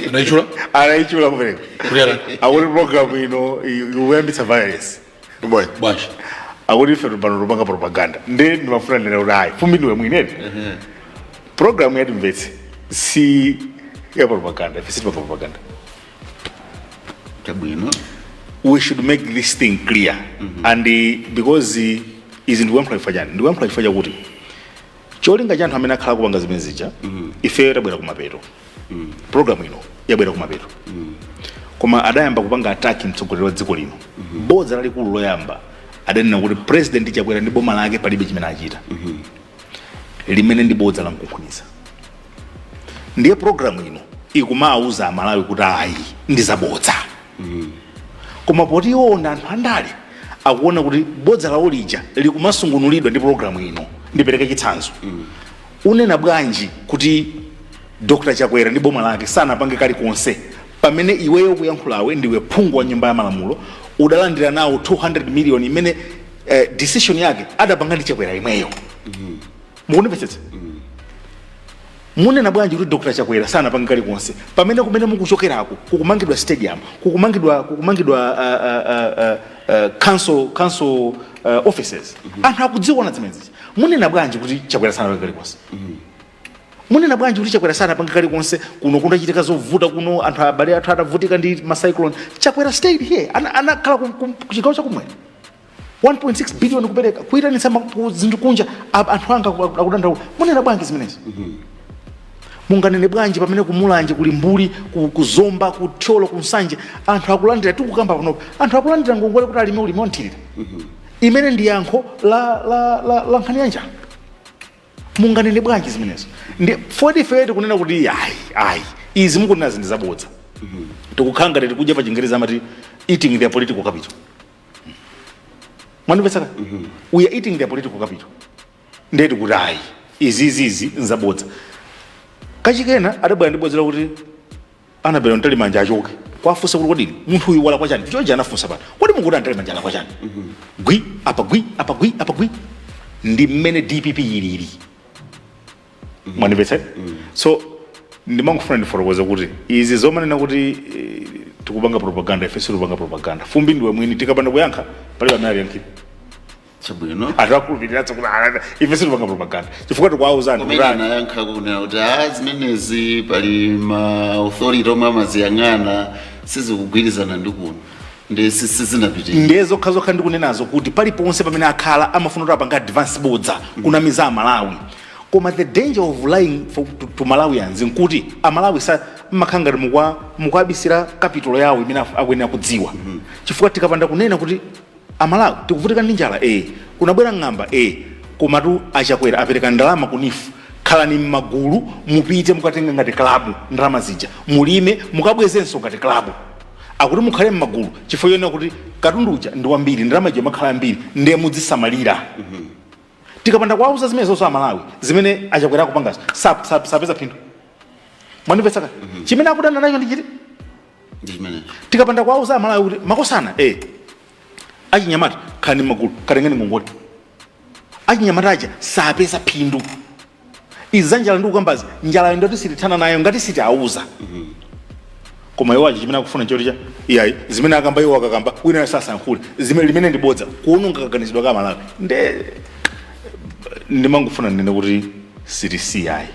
Anaichula? Anaichula kumeneko. Kuti ana Akuti pologalamu ino ikuyambitsa violence. Bwanji? Bwanji? Akuti ife pano tupanga propaganda. Ndi ndimafuna ndinena kuti ayi, fumbi ndiwe mwinene, program yatimvetse. Si ya propaganda, ife sitipanga propaganda. Chabwino. We should make this thing clear and because izi ndikuyankhula chifukwa chani? Ndikuyankhula chifukwa chakuti cholinga cha anthu amene akhala kupanga zimene zija, ife tabwera kumapeto, program ino yabwera kumapeto, koma adayamba kupanga attack mtsogoleri wa dziko lino. Bodza lalikulu loyamba adanena kuti President Chakwera ndi boma lake palibe chimene achita, limene ndi bodza lamkunkhuniza. Ndiye program ino ikumawuza Amalawi kuti ayi, ndi zabodza. Koma poti iwo ndi anthu andale, akuona kuti bodza lawo lija likumasungunulidwa ndi program ino. Ndipereke chitsanzo. Unena bwanji kuti Dr Chakwera ndi boma lake sanapange kalikonse, pamene iweyo kuyankhulawe ndiwe phungu wa Nyumba ya Malamulo, udalandira nawo 200 million imene decision yake adapanga ndi Chakwera imweyo? Mukundimvetsetsa? Munena bwanji kuti Dr Chakwera sanapange kalikonse, pamene kumene mukuchokerako kukumangidwa stadium, kukumangidwa council offices? Anthu akudziona zimenezi. Munena bwanji kuti Chakwera sanapange kalikonse? Munena bwanji kuti Chakwera sanapange kalikonse kuno kundachitika zovuta kuno, anthu abale athu atavutika ndi ma cyclone? Chakwera stayed here, anakhala ku chigawo chakumwera, 1.6 billion kupereka, kuyitanitsa zinthu kunja, anthu anga akudandaula. Munena bwanji zimenezi? Munganene bwanji pamene kuMulanje kuli mbuli, kuZomba, kuThyolo, kuNsanje, anthu akulandira, tikukamba panopa, anthu akulandira ngongole kuti alime ulimi wanthirira, imene ndi yankho la nkhani ya njala? Munganene bwanji zimenezo? Ndi foti ife tikunena kuti ayi, ayi, izi mukunena zinthu zabodza. Tikukhala ngati tikudya, pa Chingereza amati eating their political capital. Mwandimvetsaka? We are eating their political capital. Ndiye tikuti ayi, izizizi nzabodza. Kachikena adabwera ndi bodza lakuti Annabel Mtalimanja achoke. Kwafunsa kuti kodi munthu uyu walakwa chani? George anafunsa pano, kodi mukuti aMtalimanja alakwa chani? Gwi apa, gwi apa, gwi apa, gwi. Ndi mmene DPP ilili. Mwandimvetsa? So ndimangofuna ndifotokoze kuti izi zomanena kuti tikupanga propaganda, ife sitikupanga propaganda. Fumbi ndiwe mwini. Tikapanda kuyankha, palibe amene aliyankhira. Chabwino. Anthu akhulupiriratso kuti ife sitikupanga propaganda chifukwa tikuwauza anthu kumene kuti anayankha kunena kuti a zimenezi pali ma authority omwe amaziyang'ana, sizikugwirizana ndi kuno, ndi sizinapitirira. Ndiye zokha zokha ndikunenazo kuti paliponse pamene akhala amafuna kuti apange advance bodza kunamiza Amalawi. Koma the danger of lying to Malawians nkuti Amalawi sa mmakhala ngati mukuabisira capital yawo imene akuyenera kudziwa, chifukwa tikapanda kunena kuti Amalawi tikuvutika ndi njala, kunabwera ng'amba, komatu aChakwera apereka ndalama ku NEEF, khalani m'magulu, mupite mukatenga ngati klabu ndalama zija, mulime, mukabwezenso ngati klabu. Akuti mukhale m'magulu chifukwa chonena kuti katundu uja ndi wambiri, ndalama ija imakhala yambiri, ndiye mudzisamalira. Tikapanda kuwauza zimene zonso Amalawi zimene aChakwera akupangazo, sapeza phindu. Mwandimvetsaka? Chimene akudana nacho ndi chiti? Ndi chimenecho. Tikapanda kuwauza Amalawi kuti makosana, achinyamata, khalani m'magulu, katengeni ngongole, achinyamata aja sapeza phindu. Izi za njala ndi kukambazi, njala ndoti sitithana nayo ngati sitiauza. Koma iwo aja chimene akufuna nchoti cha iyayi, zimene akamba iwo, akakamba wina sasankhule zimene, limene ndi bodza, kuononga kaganizidwe ka Malawi. Nde ndimangofuna ndinene kuti sitisiyayi.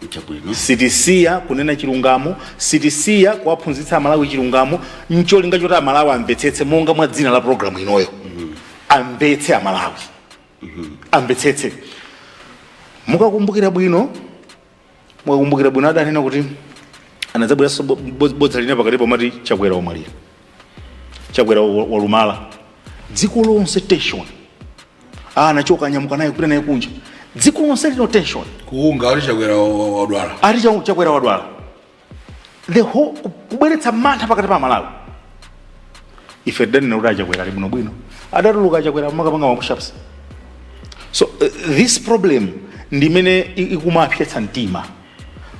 Chabwino. Sitisiya kunena chilungamo, sitisiya kuwaphunzitsa Amalawi chilungamo, ncholinga choti Amalawi amvetsetse, monga mwa dzina la programu inoyo, amvetse Amalawi, amvetsetse. Mukakumbukira bwino, mukakumbukira bwino, adanena kuti anadzabweranso bodza lina pakati pomati Chakwera wamwalira, Chakwera walumala. Dziko lonse tension. Anachoka, anyamuka naye kupita naye kunja, dziko lonse lino tension. Kuunga ali Chakwera wadwala. Ati Chakwera wadwala, the whole kubweretsa mantha pakati pa Malawi. Ife tidanena kuti aChakwera ali bwinobwino. Adatuluka aChakwera makapanga ma push-ups. So this problem ndimene ikumapsetsa mtima,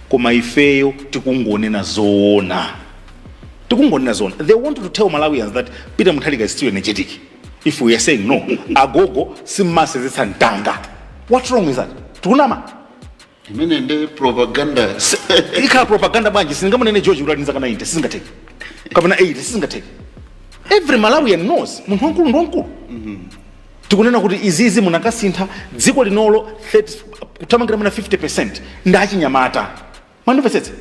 koma ifeyo tikungonena zoona, tikungonena zoona. They want to tell Malawians that Peter Mutharika is still energetic. If we are saying no, agogo simmasezetsa mtanga, what wrong is that? Tikunama? Imene ndi propaganda. Ikhala propaganda bwanji? Singamunene George kuti ali zaka 90, sizingatheke, kapena 80, sizingatheke. Every Malawian knows munthu wamkulu ndi wamkulu. Tikunena kuti izizi munakasintha dziko linolo 30, kuthamangira muna 50 ndi achinyamata. Mwandimvetsetsa?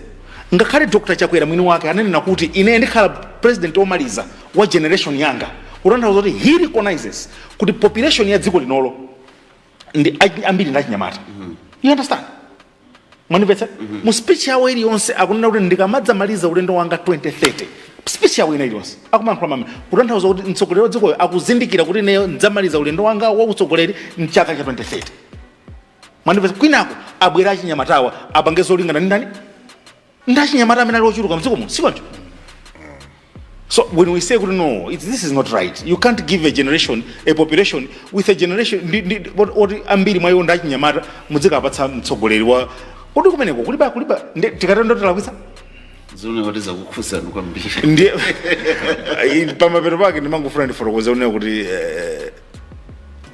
Ngakhale Dr Chakwera mwini wake ananena kuti ine ndikhala president womaliza wa generation yanga, kutanthauza kuti he recognizes kuti population ya dziko linolo ndi ambiri ndi achinyamata. You understand? Mwandimvetsa? Mu speech yawo iliyonse akunena kuti ndikamadzamaliza ulendo wanga 2030. Speech yawo ina iliyonse akumayankhula mame, kutanthauza kuti mtsogoleri wa dzikoyo akuzindikira kuti ineyo ndidzamaliza ulendo wanga wa utsogoleri mchaka cha 2030. Mwandimvetsa? Kwinako abwera achinyamatawa apange zolingana ndi ndani? Ndi achinyamata amene ali ochuluka mdziko muno, sichoncho? So when we say kuti no, this is not right. You can't give a generation, a population with a generation oti ambiri mwa iwo ndi achinyamata, mudzikapatsa mtsogoleri wa kodi kumeneko kuliba kuliba tikatendo tilakwitsa. Zimene kuti zakukhudzani kwambiri. Ndiye pamapeto pake ndimangofuna ndifotokoze kunena kuti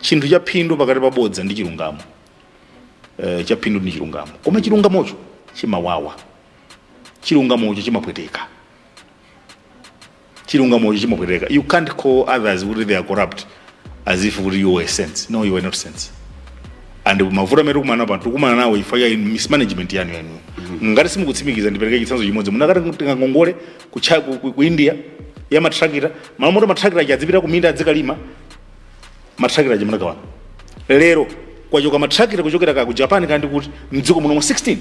chinthu cha phindu pakati pa bodza ndi chilungamo, cha phindu ndi chilungamo, koma chilungamocho chimawawa, chilungamocho chimapweteka, chilungamocho chimapweteka. You can't call others kuti they are corrupt as if kuti you were saints. No, you were not saints. And mavuto amene tikumana pano tikumana nawo chifukwa cha mismanagement yanu yanu. Ngati simukutsimikiza, ndipereke chitsanzo chimodzi. Munakati ngongole ku India ya matrakita, malo moti matrakita aja adzipita ku minda adzikalima, matrakita aja munagawana. Lero kwachoka matrakita kuchokera ka ku Japan kandi kuti mdziko muno mu 16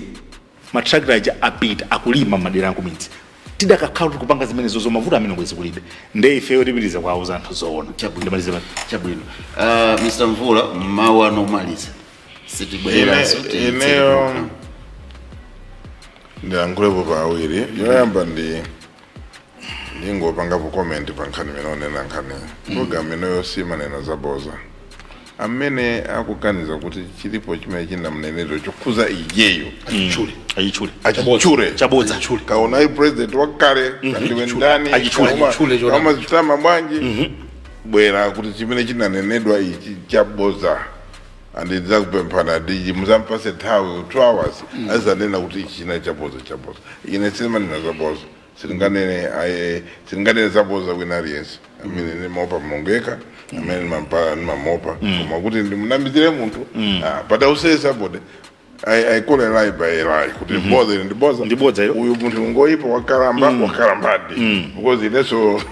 matrakita aja apita, akulima madera akumidzi. Tidakakhala kuti kupanga zimenezo, mavuto amene bwezi kulibe. Nde ifeyo tipitiriza kuwauza anthu zoona. Chabwino. Ndimalize pano. Chabwino. Mr Mvula, mawu anu omaliza, sitibwereranso. Ineyo ndiyankhulepo pawiri. Yoyamba ndi ndingopangapo comment pa nkhani imene onena, nkhani program ineyo simanena zaboza. Amene akuganiza kuti chilipo chimene chinamunenedwa chokhuza iyeyo, Achitchule. Ayichule. Achitchure. Chabodza. Kaona ali president wakale, kandiwe ndani? Achitchule. Achitchule chona. Kauma zitama bwanji bwera kuti chimene chinanenedwa ichi chaboza, andidzakupemphana diji muzampase nthawi 2 hours azanena kuti ichi china chaboza, chaboza. Ine simanena zaboza, silinganene silinganene zaboza wina aliyense amene ndimaopa Mulungu yekha amene ndimamopa, koma kuti ndimunamizire munthu, but I will say somebody, I call a lie by a lie, kuti boza ili ndi boza. Ndi bodza ilo. Uyu munthu ngoyipa, wakalamba, wakalambadi, because ineso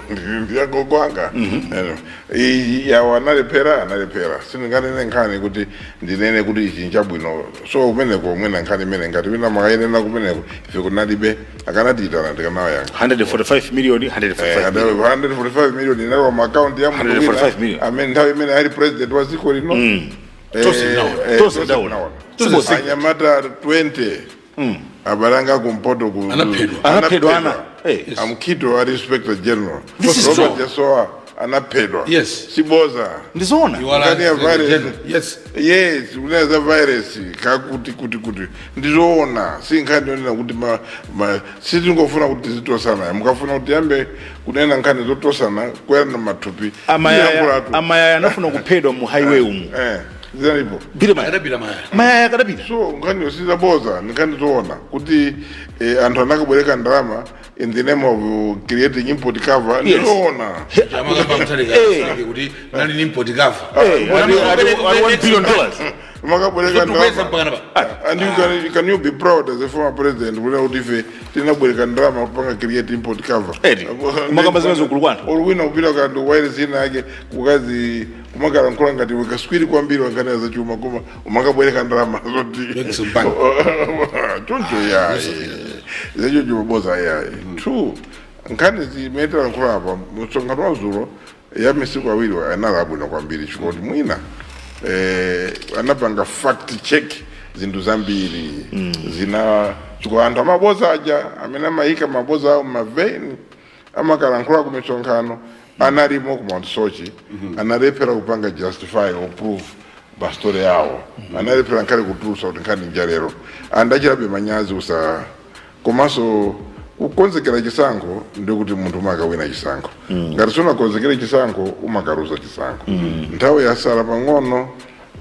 ndiyagogo anga. Iyi yawo analephera, analephera. Sindinganene nkhani kuti ndinene kuti ichi nchabwino. So kumeneko mwina nkhani imene ngati wina makayenena kumeneko, ife kunalibe, akanatiyitana tikanawayankha. 145 million, 145 million. 145 million inalowa ma account ya munthu 145 wina million. amene nthawi imene ali president wa dziko lino. Tonse tinaona. Tonse tinaona. Tonse. Anyamata 20 abalanga kumpoto ku Anaphedwa. Anaphedwa ana. Amkhito ali inspector general. This is Robert true. Jasowa anaphedwa. Siboza. Ndizoona. Iwala Nkhani ya virus. Yes, kunena za virus kakuti kuti kuti ndizoona, si nkhani yonena kuti sitingofuna kuti tizitosana. Mukafuna kuti yambe kunena nkhani zotosana kuyana mathupi. Amayaya. Tiyankhulatu. Amayaya anafuna kuphedwa mu highway umu. Zinalipo. Bile mayaya. Adapita mayaya. Mayaya akadapita. So nkhani sizaboza, ni nkhani zoona kuti anthu anakabwereka ndalama in the name of creating import cover. Ndizoona. Amakamba Mutharika kuti nali ni import cover. $1 billion. Makabwereka Zotukweza ndalama. mpaka napa. And you can you be proud as a former president kunena kuti ife tinabwereka ndalama kupanga create import cover? Eti, kumakamba zimene zikulu kwanthu. Oluwina kupita kantu wireless ina yake kukazi kumakalankhula ngati wekaswiri kwambiri wankhani za chuma, koma umakabwereka ndalama zoti Exim Bank. Choncho yayi, zachocho maboza yayi. Two, nkhani zimene talankhula apa, msonkhano wa zulo ya masiku awiri anali abwino kwambiri chifukwa kuti mwina anapanga fact check zinthu zambiri zina, chifukwa anthu amaboza aja amene amayika maboza awo maveni amakalankhula ku misonkhano analimo ku Mount Soche, analephera kupanga justify or prove ma story yawo, analephera nkhale kutulusa kuti nkhani njalero andachirabe manyazi usa. Komanso kukonzekera chisankho ndikuti munthu umakawina chisankho. Ngati sunakonzekere chisankho, umakaluza chisankho. Nthawi yasala pang'ono.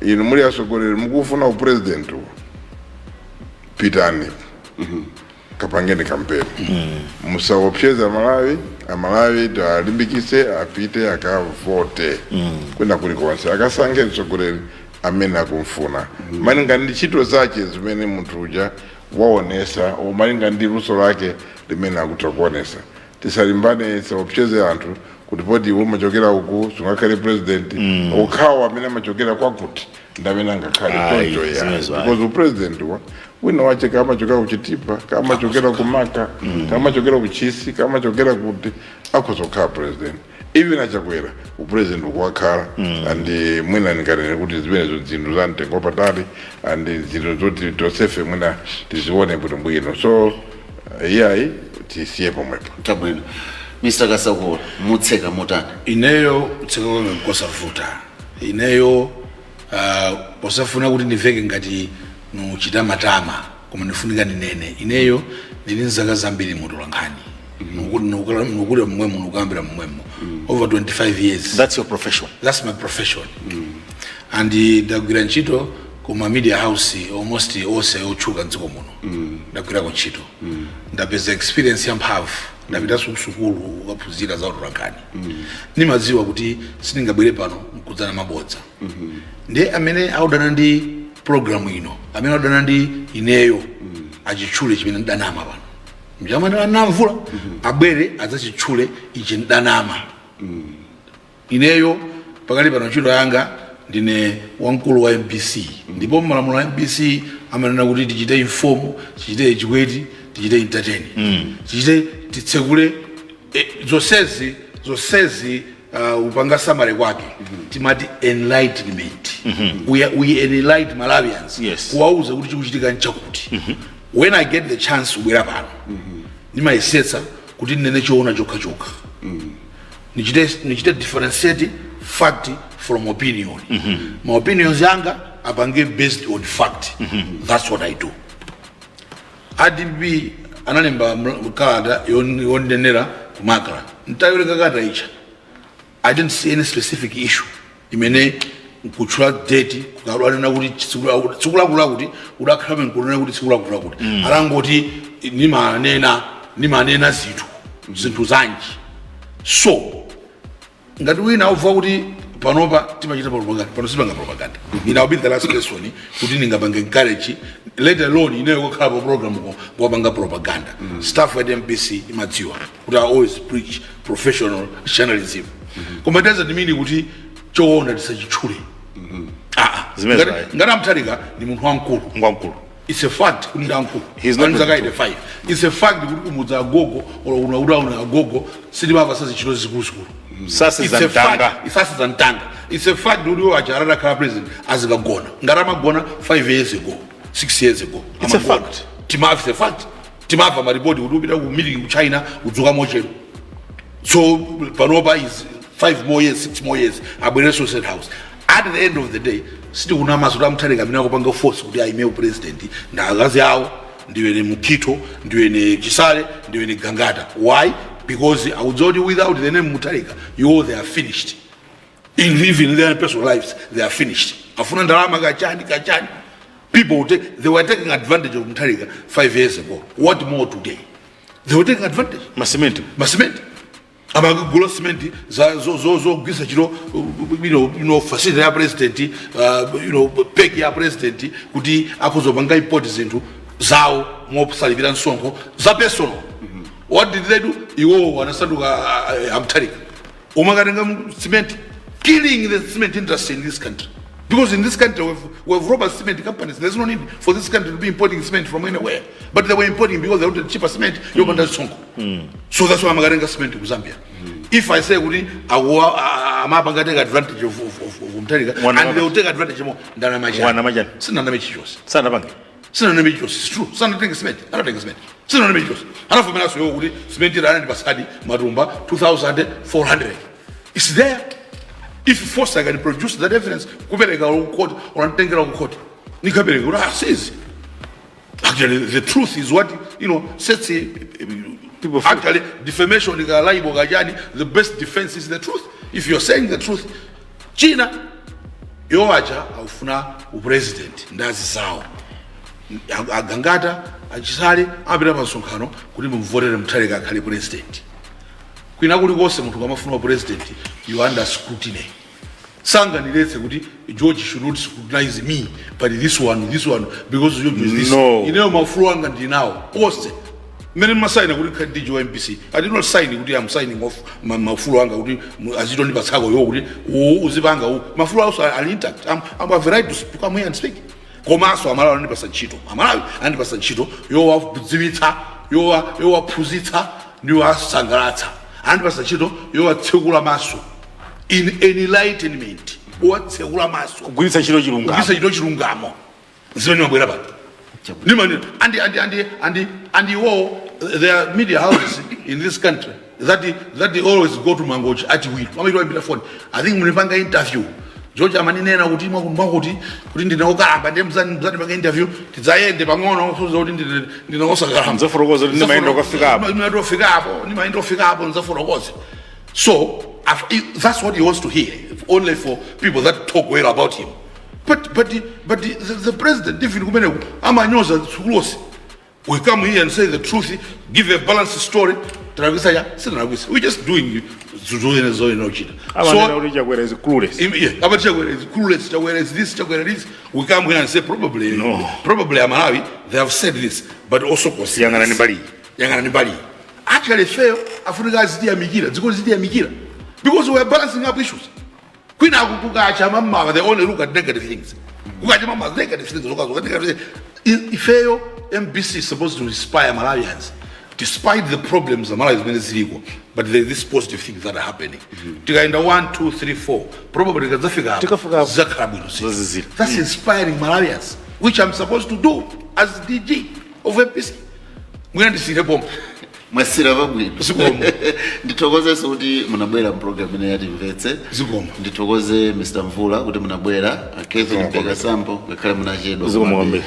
Inu muli atsogoleri, mukufuna upresident uwu, pitani kapangeni kampeni, musaopseza Malawi. Amalawi talimbikise apite akavote kwina kulikonse, akasankhe mtsogoleri amene akumfuna malinga ndi ntchito zake zimene munthu uja Waonesa umalinga ndi luso lake limene akutha kuonesa. Tisalimbane, tisaopseze anthu kuti poti iwe umachokera uku sungakhale president, okhawo amene amachokera kwakuti ndi amene angakhale. Ayi, Choncho ya zimenezo ayi. because upresident wa wina wache kamachokera kuChitipa, kamachokera kuMaka, kamachokera kuChisi, kamachokera kuti, akhoza kukhala president. Even aChakwera upresident ukuwakhala. And mwina ndinganene kuti zimenezo zinthu za mtengo wapatali and zinthu zoti tonsefe mwina tizione bwinobwino. So iyayi, tisiye pomwepo. Chabwino. Mr Kasakula, mutseka motani? Ineyo kutseka kwanga nkosavuta. Ineyo posafuna kuti ndiveke ngati nuchita matama, koma ndifunika ndinene, ineyo ndili nzaka zambiri mutolankhani, nukuti mmwemo, nukuyambira mmwemo, over 25 years. That's your profession. That's my profession. And ndagwira ntchito kuma media house almost onse otchuka mdziko muno. Ndagwirako ntchito, ndapeza experience yamphamvu, ndapitanso kusukulu kukaphunzira za utolankhani. Nimadziwa kuti sindingabwere pano mkudzana mabodza. Ndiye amene audana ndi program ino, amene audana ndi ineyo, achitchule chimene ndidanama pano. Mchamene anamvula abwere adzachitchule ichi ndidanama. Ineyo pakali pano ntchito yanga ndine wamkulu wa MBC, ndipo malamulo a MBC amanena kuti tichite inform, tichite educate, tichite entertain, tichite titsekule, zonsezi upanga summary kwake timati enlightenment. We enlight Malawians kuwauza kuti chikuchitika nchakuti. When I get the chance kubwera pano, ndimayesetsa kuti ndinene choona chokhachokha, nichite differentiate fact from opinion. My opinions yanga apange based on fact. That's what I do. ADP analemba kalata yonenera kuMACRA. Ntayolenga kalata icha, I didn't see any specific issue imene kutchula date kukalwanena kuti tsiku lakula kuti udakhala nkunena kuti tsiku lakula kuti alangoti nimanena zinthu zanji. So ngati wina auva kuti panopa timachita propaganda, pano sipanga propaganda. Ine I'll be the last person kuti ndingapange encourage, let alone ineyo kukhala pa program kuwapanga propaganda. Staff at MBC imadziwa kuti I always preach professional journalism, koma it doesn't mean kuti choona tisachitchule. Ah, Zimene zai. Ngati aMutharika ni munthu wamkulu. Ngwamkulu. It's a fact kuti ndi amkulu. He's not Ali zaka 22. 85. It's a fact kuti kumudza agogo or unakuti auna agogo sitimamva sazichito zikuluzikulu. Sasi It's a za mtanga. fact. Isasi za mtanga. It's a fact kuti iwo aja atakhala president azikagona ngati amagona 5 years ago, 6 years ago. It's a Amagona. fact. Timamva, it's a fact, timamva maripoti kuti upita ku meeting ku China udzuka mochero. So panopa is 5 more years, 6 more years, abwereso State House. At the end of the day, sitikunamaso kuti aMutharika amene akupanga force kuti aime upresident ndi akazi awo, ndiwene Mukhito, ndiwene Chisale, ndiwene Gangata. Why? Because akudziwa kuti without the name Mutharika, you, they are finished. In even their personal lives they are finished. Afuna ndalama kachani kachani. People will take, they were taking advantage of Mutharika 5 years ago. What more today? They were taking advantage. Masimenti. Masimenti, amagula simenti zogwisa chiro facility ya president, PEC ya president, kuti akuzopanga import zinthu zawo mosalipira msonkho za personal. What did they do? Iwowo anasanduka aMutharika umakatenga cement, killing the cement industry in this country, because in this country we have robust cement companies. There's no need for this country to be importing cement from anywhere, but they were importing because they wanted cheaper cement yopanda msonkho. So that's why amakatenga cement ku Zambia. If I say kuti amapanga take advantage of Mutharika and they will take advantage more, ndalama. Wana majani. Sinaname chilichonse. Sanapange. Sinaname chilichonse. It's true, sanatenga cement, anatenga cement, sinaname chilichonse. Anafomeranso iwo kuti cement ila anandi pasadi matumba 2400. It's there. If force, I can produce that evidence, kupereka ku court or antengera ku court, nikapereka kuti ah, says actually the truth is what sets People free. Actually, defamation ka, libel kachani, the best defense is the truth. If you're saying the truth. China yowacha aufuna upresident ndazi zawo aGangata, aChisale apita pa msonkhano kuti mumvotere Mutharika akhale president. Kwina kulikonse munthu kamafuna president, you under scrutiny. Sanganiletse kuti George should not scrutinize me, but this one, this one, because George is this. No. Ineyo maufulu anga ndinawo onse. Mmene mmasaina kuti khadi DG wa MBC, I did not sign kuti I'm signing off maufulu anga kuti azitondipatsako iwo kuti uwu uzipanga uwu. Maufulu also are intact. I'm have a right to come here and speak. Komanso Amalawi anandipasa ntchito, Amalawi anandipasa ntchito yowadziwitsa, yowaphunzitsa ndi yowasangalatsa. Anandipasa ntchito yowatsekula maso in enlightenment, owatsekula maso. Kugwiritsa ntchito chilungamo. Kugwiritsa ntchito chilungamo, zimene mabwera pano ndimani and iwo, there are media houses in this country that they always go to Mangochi achiwiri amaitwa imbira phone. I think munipanga interview, George amaninena kuti mwakuti kuti ndine okalamba, ndiye mzani panga interview tidzayende pang'ono kufuza kuti ndine osakalamba. Mudzafotokoza kuti ndimayenda ukafika apo. Ndimayenda ofika apo, ndimayenda ofika apo, ndidzafotokoze. So that's what he wants to hear, only for people that talk well about him. But the president, even kumeneko amanyoza tsikulosi. We come here and say the truth, give a balanced story. Tinalakwisa ya sitinalakwisa, we just doing zoene zoene ochita. Amanena kuti Chakwera is clueless. Yeah, about Chakwera is clueless, Chakwera is this, Chakwera is this. We come here and say probably, No. probably Amalawi, they have said this, but also consider Yang'anani this. mbali. Yang'anani mbali. Actually, fail, Africa azitiyamikira, dziko zitiyamikira. Because we are balancing up issues. Kwina kukacha mama, they only look at negative things. Kukacha mama, negative things, zoka, negative things. Ifeyo, MBC is supposed to inspire Malawians. Despite the problems the Malawi zimene ziliko, but there is this positive things that are happening. Tikaenda 1, 2, 3, 4, probably tikadzafika apo, Tikafika apo. zidzakhala bwino. Zazizira. That's inspiring Malawians, which I'm supposed to do as DG of MBC. Mwina ndisire pompo. Mwasira pabwino. Zikomo. Ndithokozenso kuti munabwera mpulogalamu imene yatimvetse. Zikomo. Ndithokoze Mr Mvula kuti munabwera, Kevin Zikomo. Mpeka Sambo, ngakhale munachedwa. Zikomo komabe, kwambiri.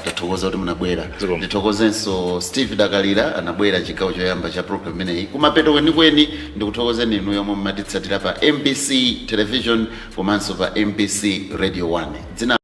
Tathokoza kuti munabwera. Zikomo. Ndithokozenso Steve Dakalira, anabwera chigawo choyamba cha program imeneyi. Kumapeto kwenikweni ndikuthokozeni inu yomwe mumatitsatira pa MBC Television komanso pa MBC Radio 1. Dzina